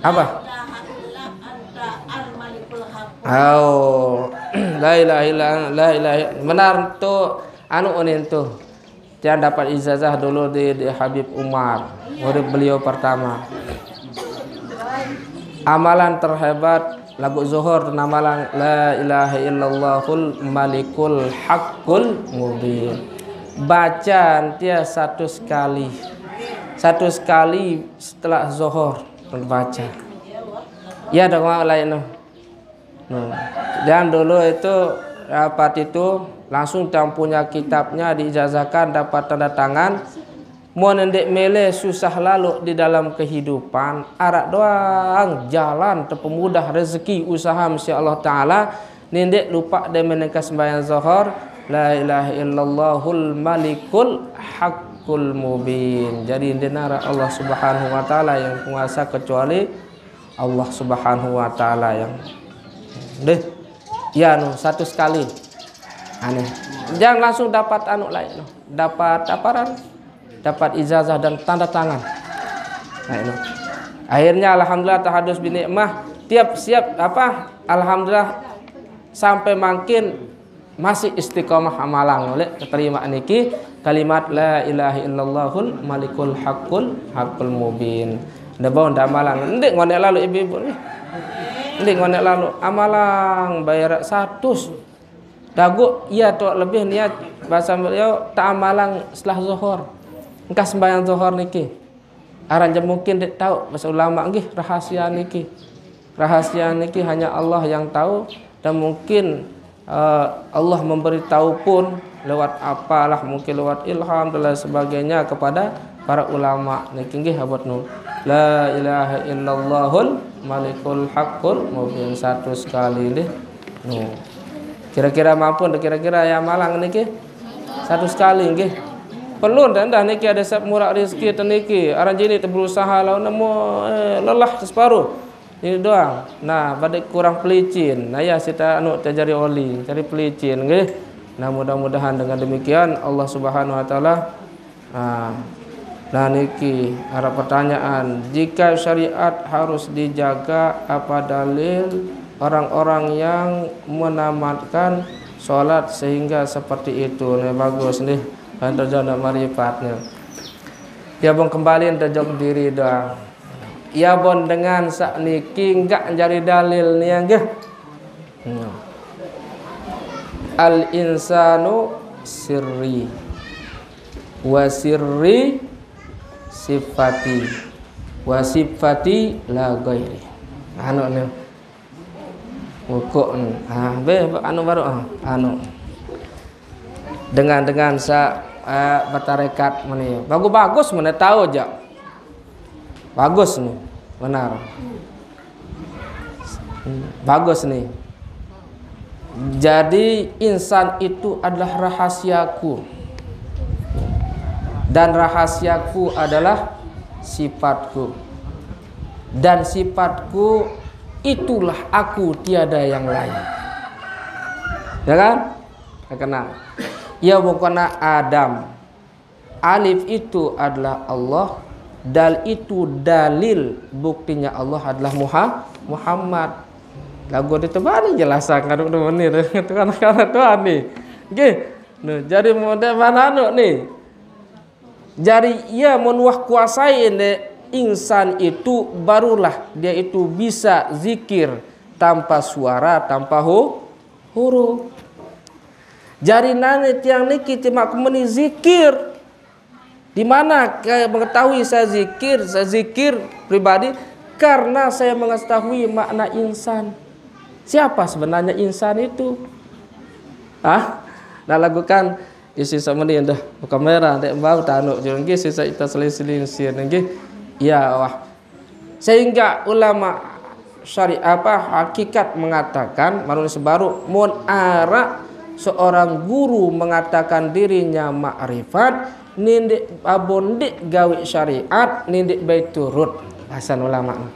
Apa? Oh, la ilaha illa, la ilaha illa-, benar tu, anu, unin tu. Tiang dapat ijazah dulu di, di Habib Umar, murid beliau pertama. Amalan terhebat lagu zuhur, amalan la ilaha illallahul malikul haqqul mubin. Bacaan tiang satu sekali. Satu sekali setelah zuhur baca. Ya, ada orang lain tu. Nah, dan dulu itu rapat itu langsung tiang punya kitabnya diijazahkan, dapat tanda tangan. Mun ndeq mele susah lalu di dalam kehidupan, arak doang jalan tepemudah rezeki usaha, masya Allah Ta'ala, ndeq lupa de menengka sembahyang zuhur, la ilaha illallahul malikul haqqul mubin. Jadi, ndeq nara Allah Subhanahu wa Ta'ala yang penguasa kecuali Allah Subhanahu wa Ta'ala yang deh. Ya, no, satu sekali. Aneh. Jangan langsung dapat anu lain, no. Dapat apa, Ran? Dapat ijazah dan tanda tangan. Nah, ini. Akhirnya, alhamdulillah, tahadus binikmah. Tiap siap apa? Alhamdulillah, sampai mangkin masih istiqomah amalang oleh keterima niki kalimat la ilaha illallahul malikul haqqul haqqul mubin. Ndeq bau ndak amalang. Ndeq ngoneq lalu ibu-ibu nih. Ndeq ngoneq lalu. Amalang bayar satus. Dagu iya tu lebih niat bahasa beliau tak amalang setelah zuhur. Engkah sembahyang zuhur niki. Aran je mungkin ndeq tau bahasa ulama nggih rahasia niki. Rahasia niki hanya Allah yang tahu dan mungkin, eh, Allah memberitahu pun lewat apalah, mungkin lewat ilham dan lain sebagainya kepada para ulama niki nggih abot nu. La ilaha illallahul malikul haqqul mubin satu sekali nggih. Nu. Kira-kira mampu ndak kira-kira ya malang niki? Satu sekali nggih. Perlu ndak niki ada sep murah rezeki teniki. Aran jini berusaha lawan nemu, eh, lelah separuh. Ini doang. Nah, pada kurang pelicin. Nah, ya, sita anu, cari oli, cari pelicin, nggih. Nah, mudah-mudahan dengan demikian Allah Subhanahu wa Ta'ala, ah, nah, niki arah pertanyaan, jika syariat harus dijaga, apa dalil orang-orang yang menamatkan sholat sehingga seperti itu? Nah, bagus nih. Kan terjawab marifat nih. Ya, bang, kembali terjawab diri doang. Ya bon dengan saq niki nggak jari dalil ni, nggih. Al insanu sirri wa sirri sifati wa sifati la ghairi. Anu ni. Rukuk ni. Ah, be, anu baru, ah, anu. Dengan, dengan sa, eh, bertarekat meni. Bagus-bagus meni tahu aja. Bagus ni. Benar. Bagus ni. Jadi insan itu adalah rahasiaku. Dan rahasiaku adalah sifatku. Dan sifatku itulah aku, tiada yang lain. Ya kan? Kenal. Ya, pokoknya Adam. Alif itu adalah Allah. Dal itu dalil, buktinya Allah adalah Muha-, Muhammad. Lagu ditebani jelasan kadu tu ni tu kan, kan tu ni. Nggih. Nah, jadi model mana anu ni? Jari ia menuah kuasai ne insan itu, barulah dia itu bisa zikir tanpa suara, tanpa hu-, huruf. Jari nane tiang niki timaq kemeni zikir. Di mana saya mengetahui saya zikir, saya zikir pribadi karena saya mengetahui makna insan. Siapa sebenarnya insan itu? Ah, nah lagu kan isi sama ni dah kamera dek bau tanuk je nggih sisa ita selisih linsir nggih. Ya wah. Sehingga ulama syari-, apa, hakikat mengatakan, marun sebaru, mun araq seorang guru mengatakan dirinya makrifat, nindik abon dik gawe syariat, nindik baik turut. Bahasan ulama ni.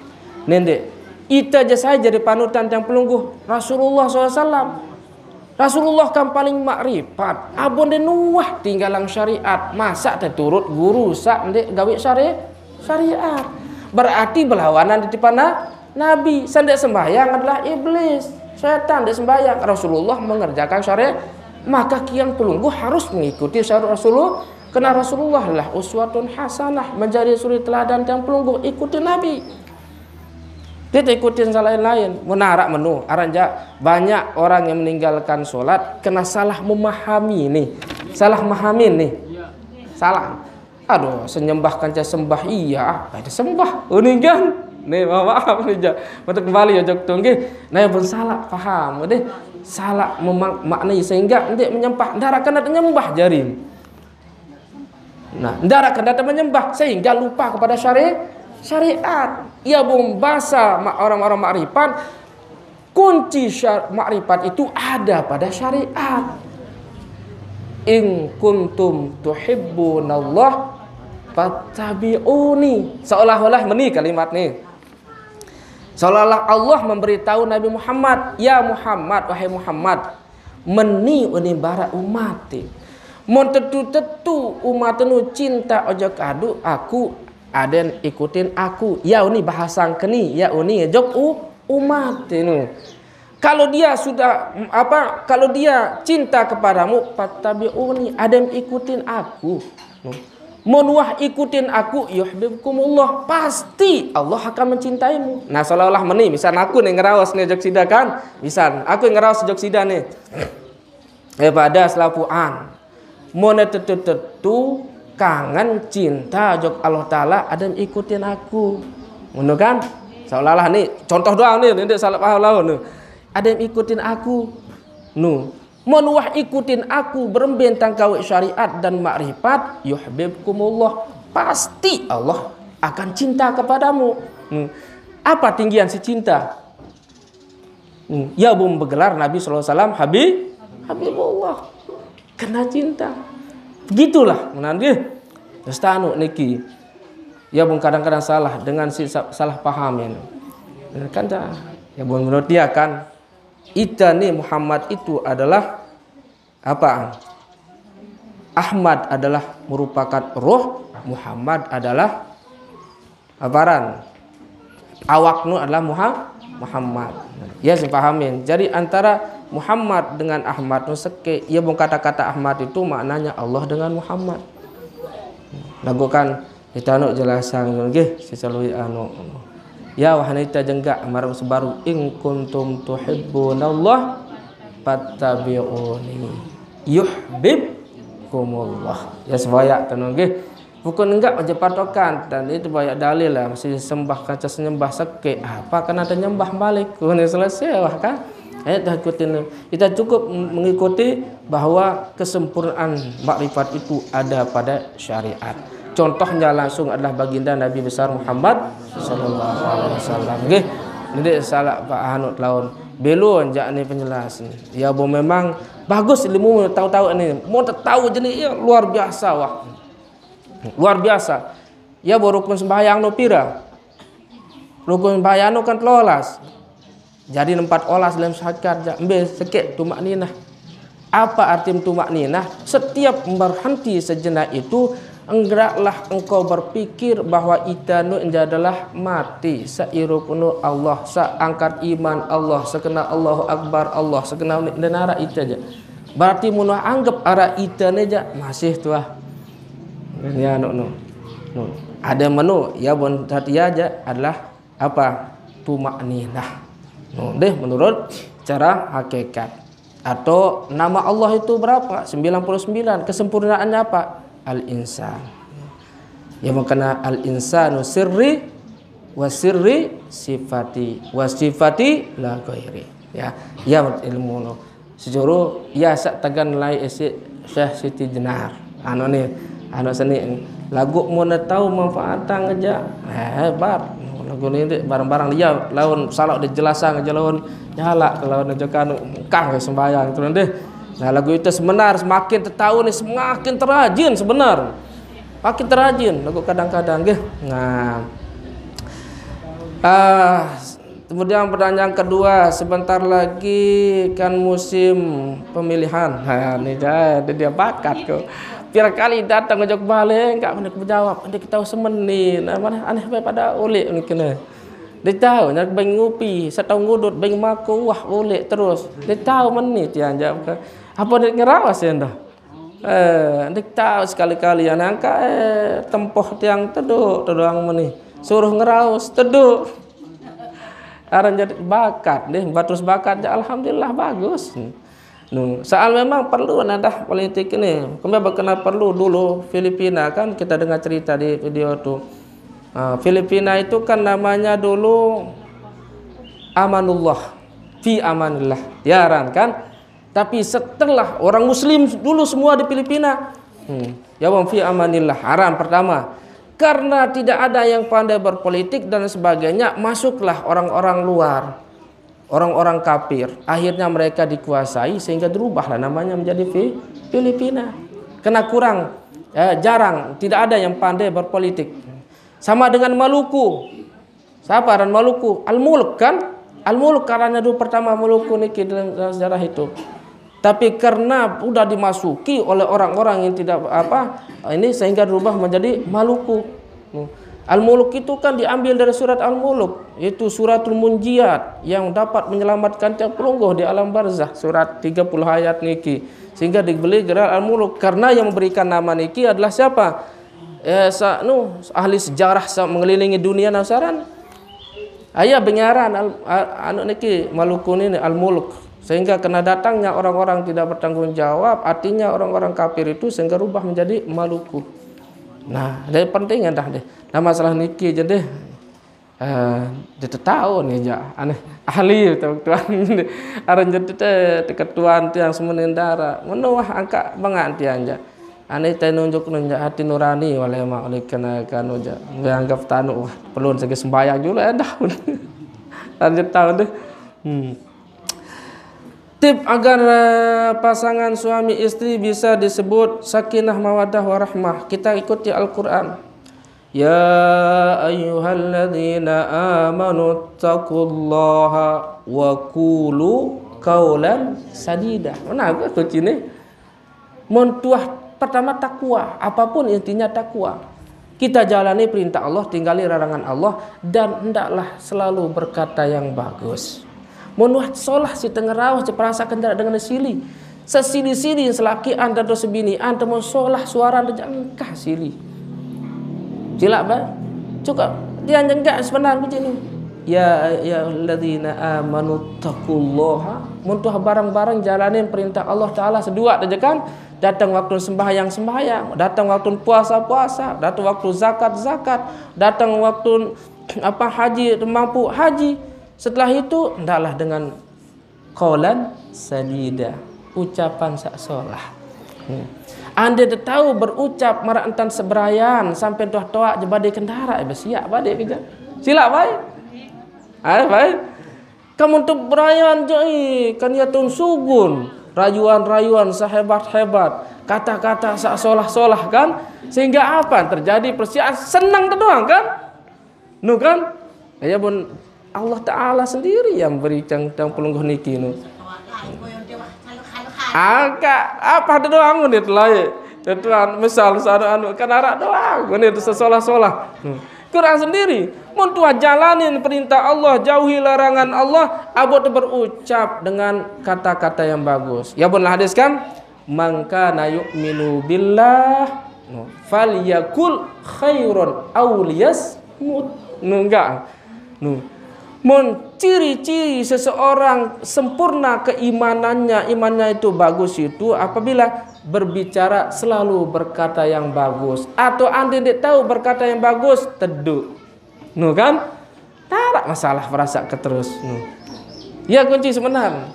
Nindik. Ita aja saja di panutan yang pelungguh Rasulullah sallallahu alaihi wasallam. Rasulullah kan paling makrifat. Abon de nuah tinggalang syariat. Masa te turut guru sak ndik gawe syari-, syariat. Berarti berlawanan di depan na-, Nabi. Sandek sembahyang adalah iblis. Setan dek sembahyang. Rasulullah mengerjakan syariat. Maka kiang pelungguh harus mengikuti syariat Rasulullah. Karena Rasulullah adalah uswatun hasanah, menjadi suri teladan tiang pelungguh, ikuti Nabi. Dia tak ikutin yang lain-lain. Menarak menu. Aran ja, banyak orang yang meninggalkan sholat kena salah memahami ni. Salah memahami ni. Salah. Aduh, senyembah kanca sembah iya, apa itu sembah? Uningan. Ni, maaf ni ja. Mata kembali ya jok tunggi. Nah, yang pun salah paham deh. Salah memang maknai sehingga nanti menyembah. Ndak kena nyembah jarin. Nah, ndak kena menyembah sehingga lupa kepada syari-, syariat. Ya bung bahasa ma-, orang-orang makrifat, kunci syar-, makrifat itu ada pada syariat. In kuntum tuhibbunallah fattabi'uni. Seolah-olah meni kalimat ni. Seolah-olah Allah memberitahu Nabi Muhammad, "Ya Muhammad, wahai Muhammad, meni uni barak umat." Mon tetu-tetu umat nu cinta ojo kadu aku, aden ikutin aku. Ya uni bahasang keni, ya uni jok u-, umat nu. Kalau dia sudah apa? Kalau dia cinta kepadamu, fattabi'uni, aden ikutin aku. Mon wah ikutin aku, yuhibbukumullah, pasti Allah akan mencintaimu. Nah, seolah-olah meni, misal aku nih ngeraos nih jok sida kan, misal aku ngeraos jok sida nih. Eh, pada selapuan. Mon tetu-tetu kangen cinta jok Allah Ta'ala, aden ikutin aku. Ngono kan? Seolah-olah nih, contoh doang nih, nanti salah paham lawan nih. Aden ikutin aku. Nu, mon wah ikutin aku beremben tang gawe syariat dan makrifat, yuhibbukumullah. Pasti Allah akan cinta kepadamu. Hmm. Apa tinggian si cinta? Hmm. Ya bung bergelar Nabi sallallahu alaihi wasallam Habib, Habibullah. Kena cinta. Gitulah menanti. Terus tanu niki. Ya bung kadang-kadang salah dengan si sa-, salah paham ini. Kan dah. Ya bung menurut dia kan ita ni Muhammad itu adalah apa? Ahmad adalah merupakan roh, Muhammad adalah abaran. Awak nu adalah Muha-, Muhammad. Ya, saya pahamin. Jadi antara Muhammad dengan Ahmad nu seke, ya bung kata-kata Ahmad itu maknanya Allah dengan Muhammad. Lagu kan Ita anu jelasang nggih sesalui anu. Ya wahana ita jenggak marang sebaru in kuntum tuhibbunallah fattabi'uni yuhibbukumullah. Ya sebaya tanu nggih. Bukan enggak aja patokan dan itu banyak dalil lah masih sembah kaca sembah seke apa kena ada nyembah balik. Kuwi selesai wah kan. Eh, dah ikutin. Kita cukup mengikuti bahwa kesempurnaan makrifat itu ada pada syariat. Contohnya langsung adalah baginda Nabi besar Muhammad sallallahu alaihi wasallam. Nggih. Ini salah Pak Hanut lawan. Belum jak ni penjelasan. Ya bu memang bagus ilmu tahu-tahu ini. Mau tahu jenis ya, luar biasa wah. Luar biasa. Ya bu rukun sembahyang no pira. Rukun sembahyang no kan telolas. Jadi empat olas dalam sakat ja. Embe sekek tumak ninah. Apa arti tumak ninah? Setiap berhenti sejenak itu, enggeraklah engkau berpikir bahwa ita nu adalah mati. Seirup nu Allah, seangkat iman Allah, sekena Allahu Akbar Allah, sekena denara ita ja. Berarti mun anggap arah ita ni ja masih tuah. Ya nu nu. Nu. Ada menu ya bon tadi aja adalah apa? Tumak ninah. Deh menurut cara hakikat. Atau nama Allah itu berapa? Sembilan puluh sembilan. Kesempurnaannya apa? Al-insan. Ya makna al-insanu sirri wa sirri sifati wa sifati la ghairi. Ya, ya ilmu no. Sejuru ya sak tagan lai isi Syekh Siti Jenar. Anu ni, anu seni lagu mau tahu manfaat aja. Eh, hebat. Lagu ni dek barang-barang dia lawan salah dijelasan aja lawan nyala ke lawan aja kanu kang sembahyang itu nanti. Nah, lagu itu sebenar semakin tertahu nih, semakin terajin sebenar. Makin terajin lagu kadang-kadang, nggih. Nah. Ah, kemudian pertanyaan kedua, sebentar lagi kan musim pemilihan. Nah, ini dia, dia, dia bakat kok. Pira kali datang ngejak balik, enggak kena menjawab. Nanti kita semeni. Nah, mana aneh bae pada ulik mungkin. Dia tahu, nak beng ngupi, setau ngudut, beng mako, wah, ulik terus. Dia tahu menit ya, jawab. Apa dia ngerawas ya, ndah? Eh, ndik tahu sekali-kali ya nangka, eh, tempoh tiang teduk, teduk ang meni. Suruh ngeraus, teduk. Aran jadi bakat deh, bagus bakat ya, alhamdulillah bagus. Nu, soal memang perlu nadah politik ini. Kami berkenal perlu dulu Filipina kan, kita dengar cerita di video tuh. Ah, Filipina itu kan namanya dulu Amanullah, fi amanillah. Yaran kan? Tapi setelah orang muslim dulu semua di Filipina, hmm, ya wong fi amanillah, haram pertama. Karena tidak ada yang pandai berpolitik dan sebagainya, masuklah orang-orang luar, orang-orang kafir. Akhirnya mereka dikuasai sehingga dirubahlah namanya menjadi Fi- Filipina. Karena kurang, eh, jarang, tidak ada yang pandai berpolitik. Sama dengan Maluku. Siapa aran Maluku? Al-Muluk kan? Al-Muluk karena dulu pertama Maluku niki dalam, dalam sejarah itu. Tapi karena udah dimasuki oleh orang-orang yang tidak apa ini sehingga dirubah menjadi Maluku. Hmm. Al-Muluk itu kan diambil dari surat Al-Muluk, yaitu suratul munjiat yang dapat menyelamatkan tiap pelungguh di alam barzah, surat tiga puluh ayat niki. Sehingga diberi gelar Al-Muluk karena yang memberikan nama niki adalah siapa? Eh, sa, nu, ahli sejarah sa, mengelilingi dunia nasaran. Ayah bengaran al, a- anu niki Maluku ini Al-Muluk. Sehingga kena datangnya orang-orang tidak bertanggung jawab, artinya orang-orang kafir itu sehingga rubah menjadi Maluku. Nah, dari pentingnya dah deh. Nah, masalah niki jadi eh dia tahu nih ja aneh ahli tuan aran jadi teh ketuan tiang semenindara menuah angka bangan tiang ja aneh teh nunjuk nunjuk hati nurani wale mak oleh kena kanu ja anggap tanu wah perlu segi sembahyang juga ya dah lanjut tahun deh. Hmm. Tip agar eh, pasangan suami istri bisa disebut sakinah mawadah warahmah, kita ikuti Al-Quran. Ya ayyuhalladzina amanu taqullaha wa qulu qaulan sadida. Mana aku tu cini? Montuah pertama takwa, apapun intinya takwa. Kita jalani perintah Allah, tinggali larangan Allah, dan hendaklah selalu berkata yang bagus. Montuah solah si tengerawah si perasa kendara dengan sili. Sesili-sili selaki anda tu sebini anda mau solah suara anda jangkah sili. Silap ba? Cukup dia jengkah sebenar macam ni. Ya ya alladzina amanu taqullaha. Montuah barang-barang jalanin perintah Allah Taala seduat aja kan. Datang waktu sembahyang sembahyang, datang waktu puasa puasa, datang waktu zakat zakat, datang waktu apa haji mampu haji. Setelah itu hendaklah dengan qaulan sadida, ucapan sak solah. Hmm. Anda dah tahu berucap marak entan seberayan sampai tuah toak je badai kendara eh, bersiap badai kerja. Silap baik. Ah, baik. Kamu tu berayan je eh, kan ya tun sugun. Rayuan-rayuan sehebat-hebat, kata-kata sak solah-solah kan, sehingga apa yang terjadi persiapan senang tu doang kan. Nu kan? Ya pun Allah Taala sendiri yang beri tang tang pelungguh niki nu. Angka apa ada doang menit lah ya. Tuan misal sana anu kan arak doang menit sesolah-solah. Hmm. Kurang sendiri. Mun tuah jalanin perintah Allah, jauhi larangan Allah, abot berucap dengan kata-kata yang bagus. Ya pun lah hadis kan? Man kana yu'minu billah falyakul khairan aw liyasmut. Nu enggak. Nu. Mon ciri-ciri seseorang sempurna keimanannya, imannya itu bagus itu apabila berbicara selalu berkata yang bagus atau anda tidak tahu berkata yang bagus, teduh. Nu kan? Tarak masalah perasa ke terus. Nu. Ya kunci sebenar.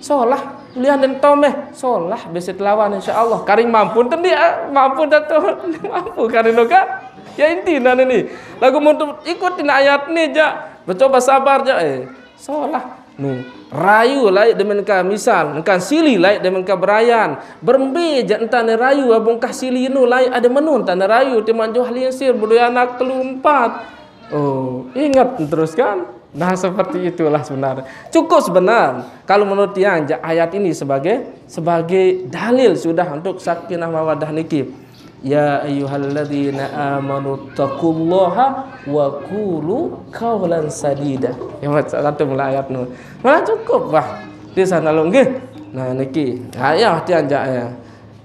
Solah, lian dan tomeh. Solah besit lawan insya Allah. Karing mampu tendi ah, mampu datu. Mampu karing nu kan? Ya inti nan ini. Lagu untuk ikut ayat ni ja. Mencoba sabar ja eh. Solah. Nu, rayu lai demen ka misal, engkan sili lai demen ka berayan. Berembe je entah ne rayu, abong kah sili nu lai ada menu entah ne rayu, ti manjuh linsir, bedoi anak telu empat. Oh, ingat terus kan? Nah, seperti itulah sebenarnya. Cukup sebenar kalau menurut tiang je ayat ini sebagai sebagai dalil sudah untuk sakinah mawaddah niki. Ya ayyuhalladzina amanu taqullaha wa qulu qawlan sadida. Ya, satu mula ayat nu. Malah cukup bah. Di sana lo nggih. Nah, niki. Ha, ya, tiang jak ya.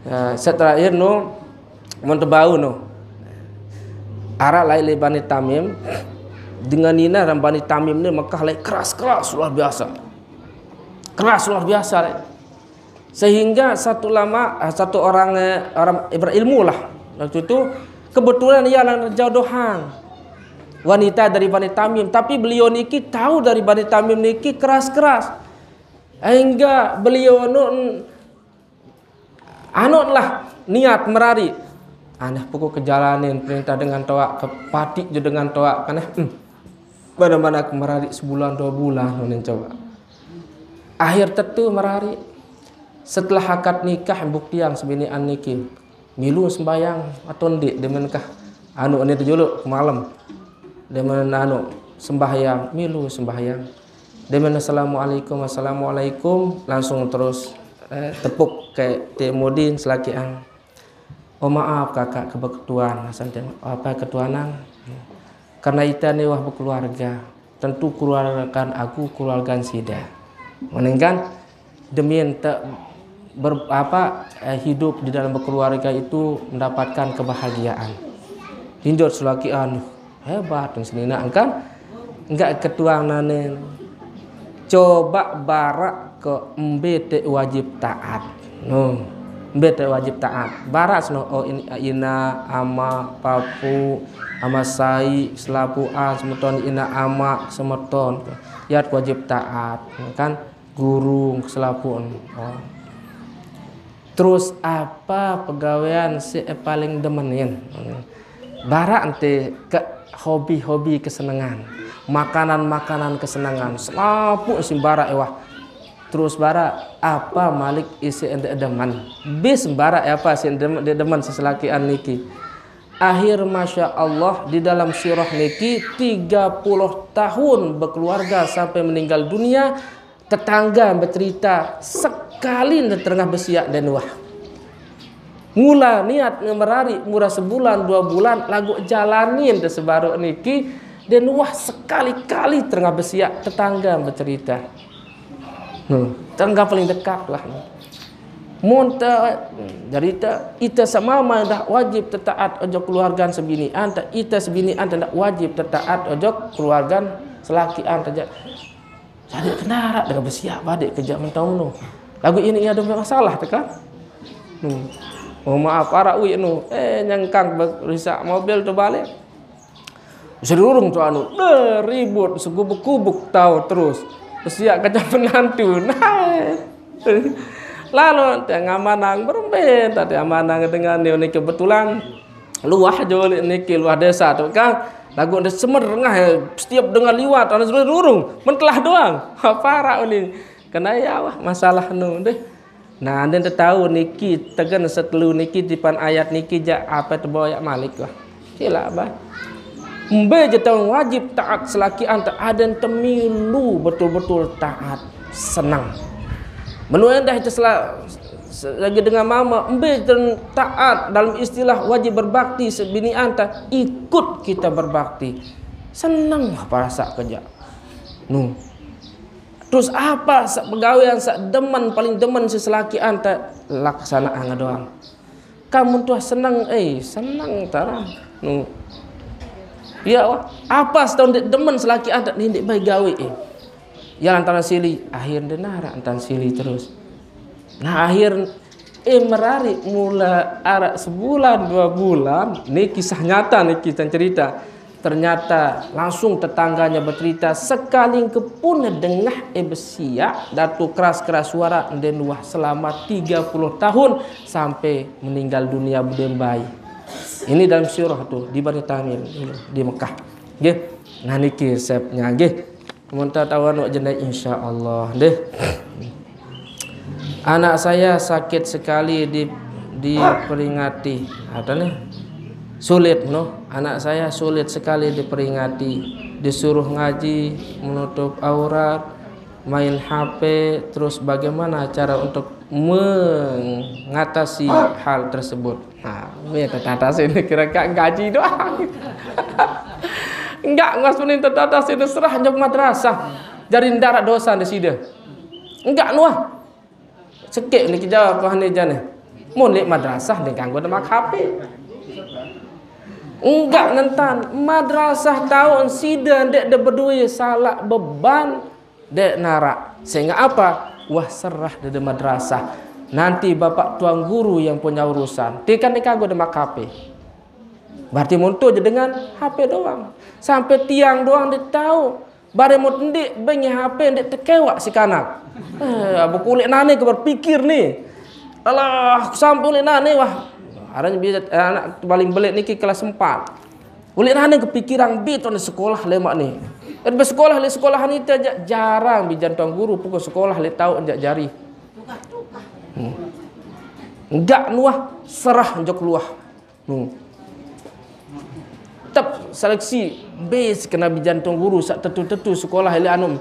Ya, set terakhir nu, mun tebau nu. Arak lai le Bani Tamim. Dengan ina orang Bani Tamim ni Mekah lai keras-keras luar biasa. Keras luar biasa lai. Sehingga satu lama, ah, satu orang, eh, orang berilmu lah waktu itu, kebetulan ia lan jodohan wanita dari Bani Tamim, tapi beliau niki tahu dari Bani Tamim niki keras-keras. Sehingga beliau nu, anu lah niat merari. Aneh pokok kejalanin perintah dengan toak ke pati je dengan toak kan, eh. Hmm. Mana-mana aku merari sebulan dua bulan, unin coba. Akhir tetu merari. Setelah akad nikah buktian sebinian niki. Milu sembahyang atau ndik demen kah? Anu ni tu juluk ke malam. Demen anu sembahyang, milu sembahyang. Demen assalamualaikum, assalamualaikum, langsung terus, eh, tepuk ke Temudin selakian. Oh, maaf kakak kebetulan, asal tengok apa ketuanan. Karena ita ni wah berkeluarga, tentu keluargakan aku, keluargakan sida. Meningkan demi ente ber, apa, eh, hidup di dalam berkeluarga itu mendapatkan kebahagiaan. Tinjot selaki anu hebat dan senina kan, enggak ketuang nanen. Coba barak ke embe te wajib taat. No, embe te wajib taat. Barak seno, oh, ini, ina, ama, papu, ama sai, selapuan, semeton, ina, ama, semeton. Yat wajib taat, kan? Guru, selapuan. Oh. Terus apa pegawean si paling demenin? Barak ente ke hobi-hobi kesenangan, makanan-makanan kesenangan, selapuan si barak ewah. Terus barak apa malik isi ente demen? Bis barak apa si demen, dia demen seselakian niki. Akhir masya Allah di dalam sirah niki tiga puluh tahun berkeluarga sampai meninggal dunia. Tetangga bercerita sekali ente tengah besiak dan wah. Mula niat ngemerari mula sebulan dua bulan lagu jalanin te sebaruk niki dan wah sekali-kali tengah besiak tetangga bercerita. Hmm, tetangga paling dekat lah. Mun te, hmm, cerita, ita semama dah wajib tetaat ojo keluarga sebinian, te ita sebinian te dah wajib tetaat ojo keluarga selakian te. Jadi kenara dengan besiak badik kerja mentong nu. Lagu ini ia ada masalah tekan. Hmm. Oh, maaf, arak wik nu. Eh, nyengkang risak mobil tu balik. Serurung tu anu, eh, ribut segubuk-kubuk tahu terus. Siap kerja penantu. Nah. Lalu tengah manang berembe, tadi manang dengan ni, ni kebetulan luah je oleh niki luah desa tu kan. Lagu dia semer rengah, setiap dengar liwat, anu serurung, mentelah doang. Apa arak ni? Kena ya wah masalah nu deh. Nah, anda tahu niki tegen setelu niki tipan ayat niki jak apa tebo ayat malik lah. Silap bah. Embe je tang wajib taat selakian te aden temilu betul-betul taat senang. Menua endah itu sela, lagi dengan mama embe je taat dalam istilah wajib berbakti sebinian te ikut kita berbakti. Senang lah perasa kerja. Nu. Terus apa sak pegawean sak demen paling demen seselakian te laksanaan doang. Kamu tuh seneng, eh seneng tarang. Nu. Ya wah, apa setahun dek demen selakian te nindik baik gawe eh. Ya lantaran sili, akhir denara antan sili terus. Nah akhir Eh, merari mula arak sebulan dua bulan. Ni kisah nyata ni, kisah cerita. Ternyata langsung tetangganya bercerita sekali kepun dengah eh besiak datu keras-keras suara nden wah selama tiga puluh tahun sampai meninggal dunia bedembai. Ini dalam sirah tu di Bani Tamim di Mekah. Nggih. Nah niki resepnya nggih. Mun ta tahu anu jenai, insya Allah deh. Anak saya sakit sekali di diperingati. Ada nih. Sulit, noh. Anak saya sulit sekali diperingati. Disuruh ngaji, menutup aurat, main H P, terus bagaimana cara untuk mengatasi hal tersebut? Nah, ini tertata sini kira-kira ngaji doang. Enggak, ngas mending tertata sini serah jok madrasah. Jadi ndak dosa di sida. Enggak nuah. Sekik ni kejawab Tuhan ni jane. Mun lek madrasah ni kanggo demak H P. Enggak nentan madrasah taun sida ndek de bedue salak beban dek narak. Sehingga apa? Wah serah de, de madrasah. Nanti bapak tuan guru yang punya urusan. Tikan ni kanggo demak H P. Berarti monto je dengan H P doang. Sampai tiang doang dia tahu. Bare mut ndik bengi H P ndik tekewak si kanak. Eh, abu kulik nane ke berpikir ni. Alah, sampai kulik nane wah. Aranya bisa anak paling belit niki kelas empat. Kulik nane kepikiran bit di sekolah lemak ni. Kan sekolah le sekolah ni aja jarang bijan tuan guru pukul sekolah le tahu aja jari. Hmm. Enggak nuah serah jok luah. Nu. Tep seleksi base kena bijan tuan guru sak tetu-tetu sekolah ile anu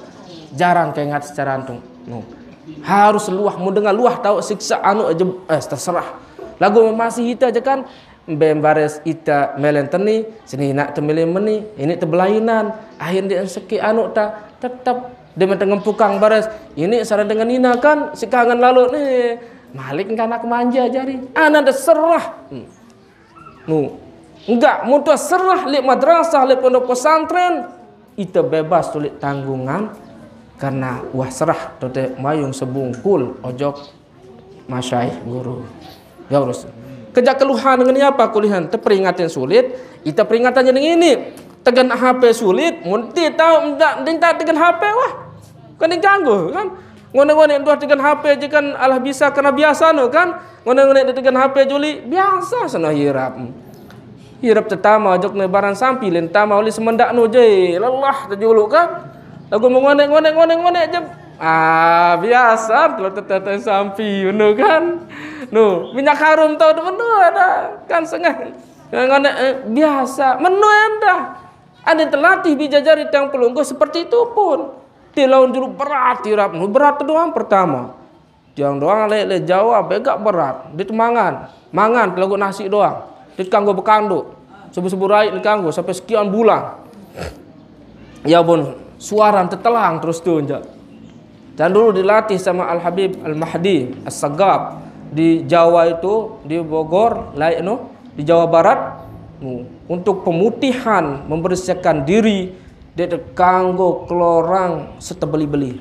jarang keingat secara antung. Nu. Harus luah mun dengar luah tahu siksa anu aja eh terserah. Lagu masih ita aja kan bem baris ita melen teni sini nak temelen meni ini tebelainan akhir dia seki anu ta tetap dia mentengempukang baris ini sarang dengan ina kan si kangen lalu ni malik kanak manja jari anak dah serah. Hmm. Nu, enggak, mun tuah serah lek madrasah, lek pondok pesantren, ita bebas tulik tanggungan karena wah serah tote mayung sebungkul ojok masyaih guru. Ya urus. Kerja keluhan dengan apa kulihan? Teperingatin sulit, ita peringatannya dengan ini. Tegan H P sulit, mun ti tahu minta minta tegan H P wah. Kan diganggu kan? Ngonek-ngonek tuah tegan H P aja kan alah bisa kena biasa no kan? Ngonek-ngonek dia tegan H P juli biasa sana hirap. Hirap tetama jok ne barang sampi len tama oleh semendak no je lelah tejulu kan? Lagu mengonek-ngonek ngonek-ngonek je. Ah biasa kalau tetete sampi no kan? No minyak harum tau tu no ada kan sengah. Ngonek eh, biasa menu endah. Ada terlatih bijajari tiang pelungguh seperti itu pun. Ti laun julu berat tirap nu berat doang pertama. Tiang doang lek lek Jawa begak berat. Dit mangan, mangan lagu nasi doang. Dit kanggo bekanduk. Sebut-sebut rai dit kanggo sampai sekian bulan. Ya pun suara tetelang terus tu enjak. Dan dulu dilatih sama Al Habib Al Mahdi As Sagab di Jawa itu di Bogor, laik no di Jawa Barat untuk pemutihan membersihkan diri dia kanggo kelorang serta beli-beli.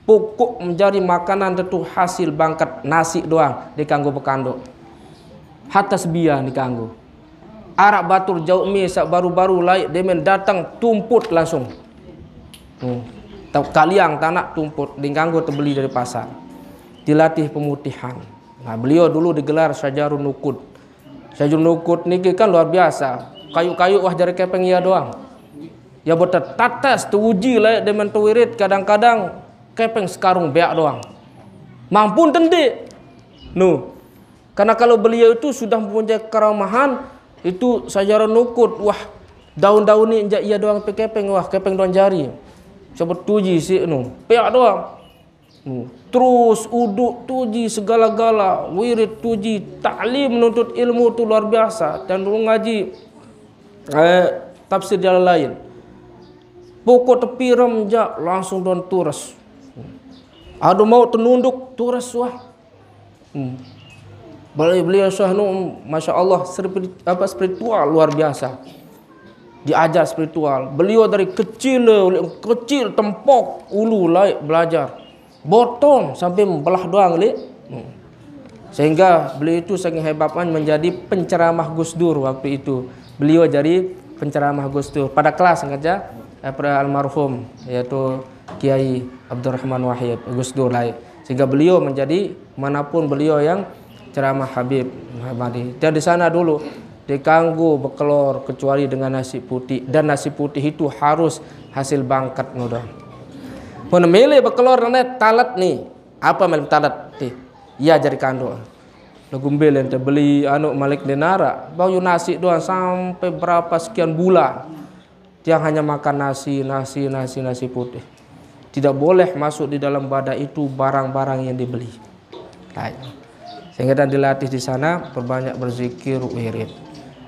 Pokok menjadi makanan tentu hasil bangkat nasi doang dia kanggo bekanduk. Hatas bia dikanggo. Arak batur jauh mi sak baru-baru laik demen datang tumput langsung. Hmm. Tau kaliang tanak tumput dikanggo tebeli dari pasar. Dilatih pemutihan. Nah, beliau dulu digelar Sajarun Nukud. Sajarun Nukud niki kan luar biasa. Kayu-kayu wah jari kepeng ia doang. Ya betul tatas teruji laik demen tewirit kadang-kadang kepeng sekarung beak doang. Mampun tendik. Nu. Karena kalau beliau itu sudah mempunyai keramahan itu sajarun Nukud wah daun-daun ni enjak ia doang pe kepeng wah kepeng doang jari. Coba tuji si nu. Peak doang. Hmm. Terus uduk tuji segala-gala, wirid tuji, taklim menuntut ilmu tu luar biasa. Dan dulu ngaji eh, tafsir jalan lain. Pokok tepi rem jak langsung don turas. Adu mau tenunduk turas wah. Hmm. Beliau beliau Syekh nu masya Allah spiritual luar biasa. Diajar spiritual. Beliau dari kecil oleh kecil tempok ulu laik belajar. Botong sampai belah doang lek. Hmm. Sehingga beliau itu sangat hebatnya menjadi penceramah Gus Dur waktu itu. Beliau jadi penceramah Gus Dur pada kelas ngaja eh, pada almarhum yaitu Kiai Abdurrahman Wahid Gus Dur laik. Sehingga beliau menjadi manapun beliau yang ceramah Habib Muhammadi. Dan di sana dulu Dikanggo bekelor kecuali dengan nasi putih, dan nasi putih itu harus hasil bangket nu doang. Mun milih bekelor nane talet ni, apa melem talet ti? Iya jadi kando. Lagu mbe ente beli anu malik denara, bau nasi doang sampai berapa sekian bulan. Tiang hanya makan nasi, nasi, nasi, nasi putih. Tidak boleh masuk di dalam badan itu barang-barang yang dibeli. Baik. Sehingga dan dilatih di sana, perbanyak berzikir, wirid.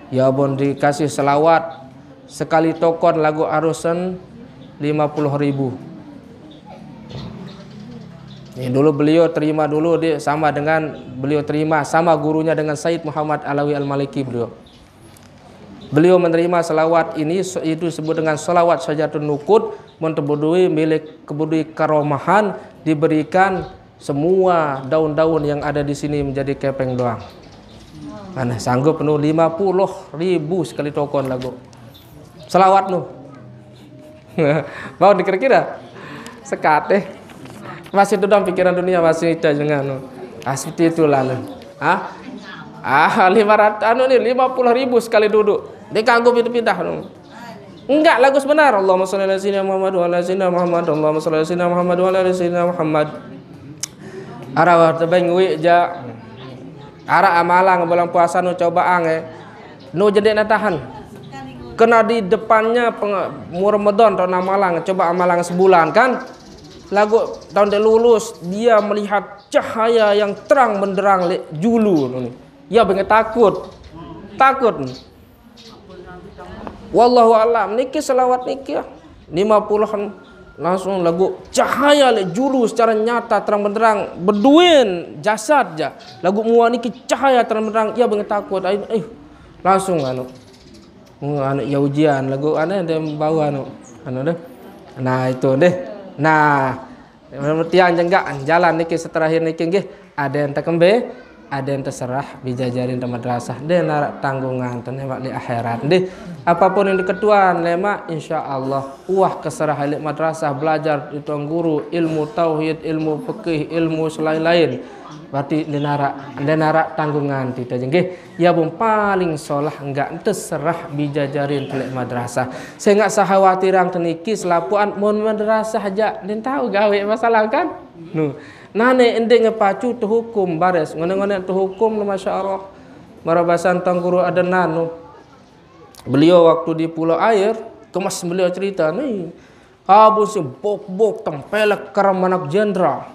Ya bon dikasih selawat sekali tokon lagu arusen lima puluh ribu. Ini dulu beliau terima dulu dia sama dengan beliau terima sama gurunya dengan Said Muhammad Alawi Al-Maliki beliau. Beliau menerima selawat ini, itu disebut dengan selawat Syajaratun Nukud, mun tebudui milik kebudui karomahan, diberikan semua daun-daun yang ada di sini menjadi kepeng doang. Mana sanggup penuh lima puluh ribu sekali tokon lagu. Selawat nu. Mau dikira-kira? Sekat eh. Masih dendam pikiran dunia masih itu dengan nu. Ah, seperti itulah lu. Ah, ah lima ratus anu nih lima puluh ribu sekali duduk. Dia kagum pindah-pindah nu. Enggak lagu sebenar. Allahumma sholli ala sayyidina Muhammad wa ala sayyidina Muhammad. Allahumma sholli ala sayyidina Muhammad wa ala sayyidina Muhammad. Arah tebeng wi ja. Arah amalang bulan puasa nu coba ange. Nu jadi na tahan. Kena di depannya peng, mu Ramadan tahun amalang coba amalang sebulan kan. Lagu tahun dia lulus dia melihat cahaya yang terang benderang lek julu ni. Ya bengi takut. Takut. Wallahu alam niki selawat niki ya. Lima puluhan langsung lagu cahaya lek julu secara nyata terang benderang beduin jasad ja. Lagu mua niki cahaya terang benderang ya bengi takut. Ai eh langsung anu. Hmm, anu ya ujian lagu anu dia bau anu. Anu deh. Nah itu deh. Nah, tiang jenggak jalan niki seterakhir niki nggih. Ada yang tekembe, ada yang terserah bijajarin di madrasah. Dia narak tanggungan tenemak di akhirat. Deh, apapun yang diketuan lemak insya Allah uah keserah elik madrasah belajar di tuan guru ilmu tauhid, ilmu fikih, ilmu selain-lain. Berarti dia narak, dia narak tanggungan kita jenggih. Ya bung paling solah enggak terserah bijajarin telik madrasah. Saya enggak sahawatiran teniki selapuan mun madrasah aja. Dia tahu gawe masalah kan? Nu. Nane ende ngepacu tu hukum bares. Ngene-ngene tu hukum nu masya Allah. Marabasan tuan guru ada nanu. Beliau waktu di Pulau Air, kemas beliau cerita ni. Habis bok-bok tempelek kerem anak jenderal.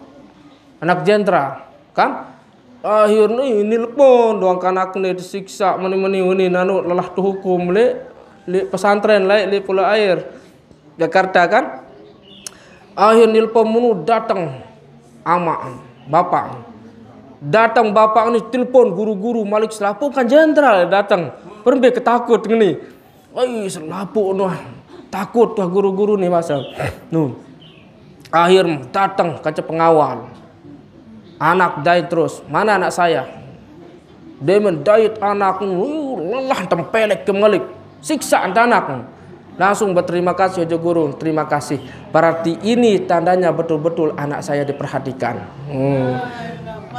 Anak jenderal, kan? Akhirnya ini lepon doang kanak ni disiksa meni-meni ini nanu lelah tu hukum le le pesantren laik le Pulau Air Jakarta kan. Akhir nilpon munu datang ama bapak datang bapak ni telepon guru-guru malik selapukan jenderal datang perbe ketakut ngeni. Ai selapu tu takut tu guru-guru ni masa. Nu. Akhir datang kaca pengawal. Anak dait terus, mana anak saya? Dia mendait anak, uh, lelah tempelek ke malik. Siksa anak. Langsung berterima kasih aja guru, terima kasih. Berarti ini tandanya betul-betul anak saya diperhatikan. Hmm.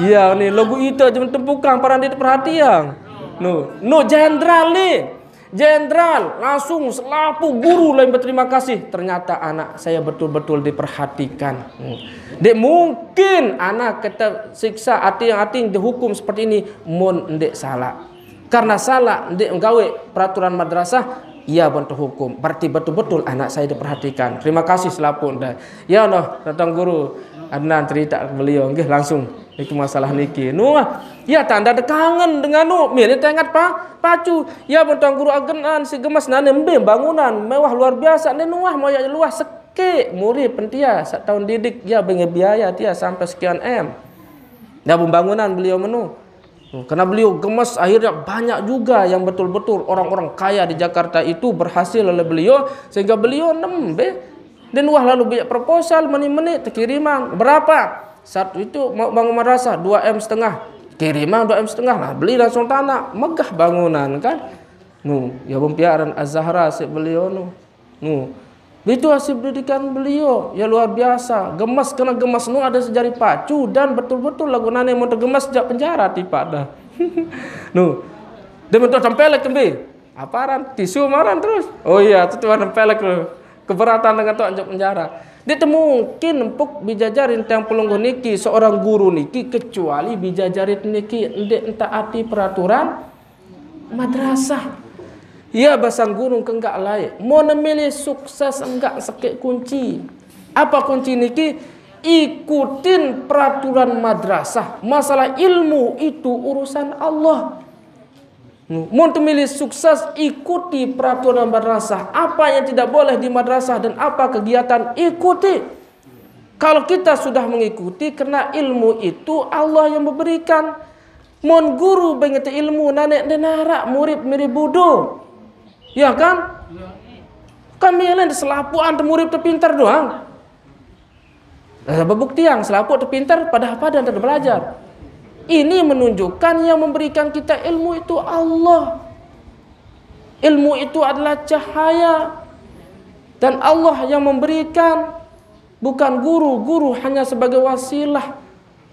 Iya ni lagu itu aja tempukang para diperhatian. No, no jenderal ni. Jenderal langsung selaku guru lain berterima kasih. Ternyata anak saya betul-betul diperhatikan. Hmm. Dek mungkin anak kita siksa ating-ating dihukum seperti ini mun ndik salah. Karena salah ndik nggawe peraturan madrasah, ia pun terhukum. Berarti betul-betul anak saya diperhatikan. Terima kasih selaku dah. Ya noh, datang guru Adnan cerita beliau nggih langsung. Niki masalah niki. Nuah, ya tanda dekangen dengan nu. Mili tengat pa, pacu. Ya bentang guru agenan si gemes nane mbe bangunan mewah luar biasa ne nuah moyak luah seke muri pentia sak tahun didik ya benge biaya tia sampai sekian M. Ya pembangunan beliau menu. Hmm, karena beliau gemes akhirnya banyak juga yang betul-betul orang-orang kaya di Jakarta itu berhasil oleh beliau sehingga beliau nembe dan wah lalu banyak proposal meni-meni terkirimang berapa satu itu mau bangun madrasah dua M setengah kirimang dua M setengah lah beli langsung tanah megah bangunan kan nu ya pempiaran Az-Zahra si beliau nu nu itu hasil pendidikan beliau ya luar biasa gemes kena gemes nu ada sejari pacu dan betul-betul lagu nane mau gemes sejak penjara tipa dah nu Dia mentok tempelek kembe. Aparan tisu maran terus. Oh iya, tu tuan tempelek tu. Keberatan dengan tu anjuk penjara. Dia temungkin empuk bijajarin tang pelungguh niki, seorang guru niki, kecuali bijajarin niki ndak entaati peraturan madrasah. Ya, basang guru ke enggak lain. Mau nemilih sukses enggak, sekit kunci. Apa kunci niki? Ikutin peraturan madrasah. Masalah ilmu itu urusan Allah. Mun temilih sukses, ikuti peraturan madrasah. Apa yang tidak boleh di madrasah dan apa kegiatan, ikuti. Kalau kita sudah mengikuti, karena ilmu itu Allah yang memberikan. Mun guru bengete ilmu, nanek denarak murid mirip bodoh. Ya kan? Kami lain selapuan murid terpintar doang. Nah, bebuktian selapuan terpintar, padahal pada yang belajar. Ini menunjukkan yang memberikan kita ilmu itu Allah. Ilmu itu adalah cahaya. Dan Allah yang memberikan, bukan guru. Guru hanya sebagai wasilah.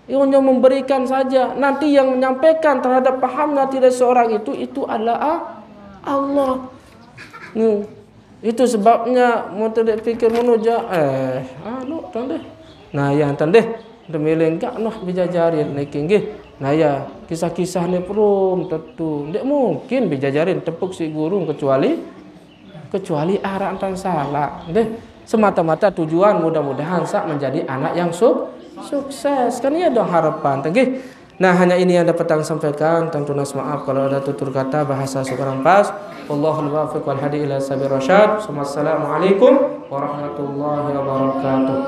Ia hanya memberikan saja. Nanti yang menyampaikan terhadap pahamnya tidak seorang itu, itu adalah a-, Allah. Hmm. Itu sebabnya mun tadi pikir menuja, eh, anu, tang deh. Nah, ya, tang deh. Demi lenggak noh bijajarin niki nggih. Nah, ya, kisah-kisah ni perum tentu. Ndak mungkin bijajarin tepuk si guru kecuali, kecuali arah antan salah. Deh, semata-mata tujuan mudah-mudahan sak menjadi anak yang suk-, sukses. Kan iya dong harapan, tang nggih. Nah, hanya ini yang dapat saya sampaikan. Tentu nas maaf kalau ada tutur kata bahasa sing kurang pas. Wallahul muwaffiq wal hadi ila sabil rasyad. Wassalamualaikum warahmatullahi wabarakatuh.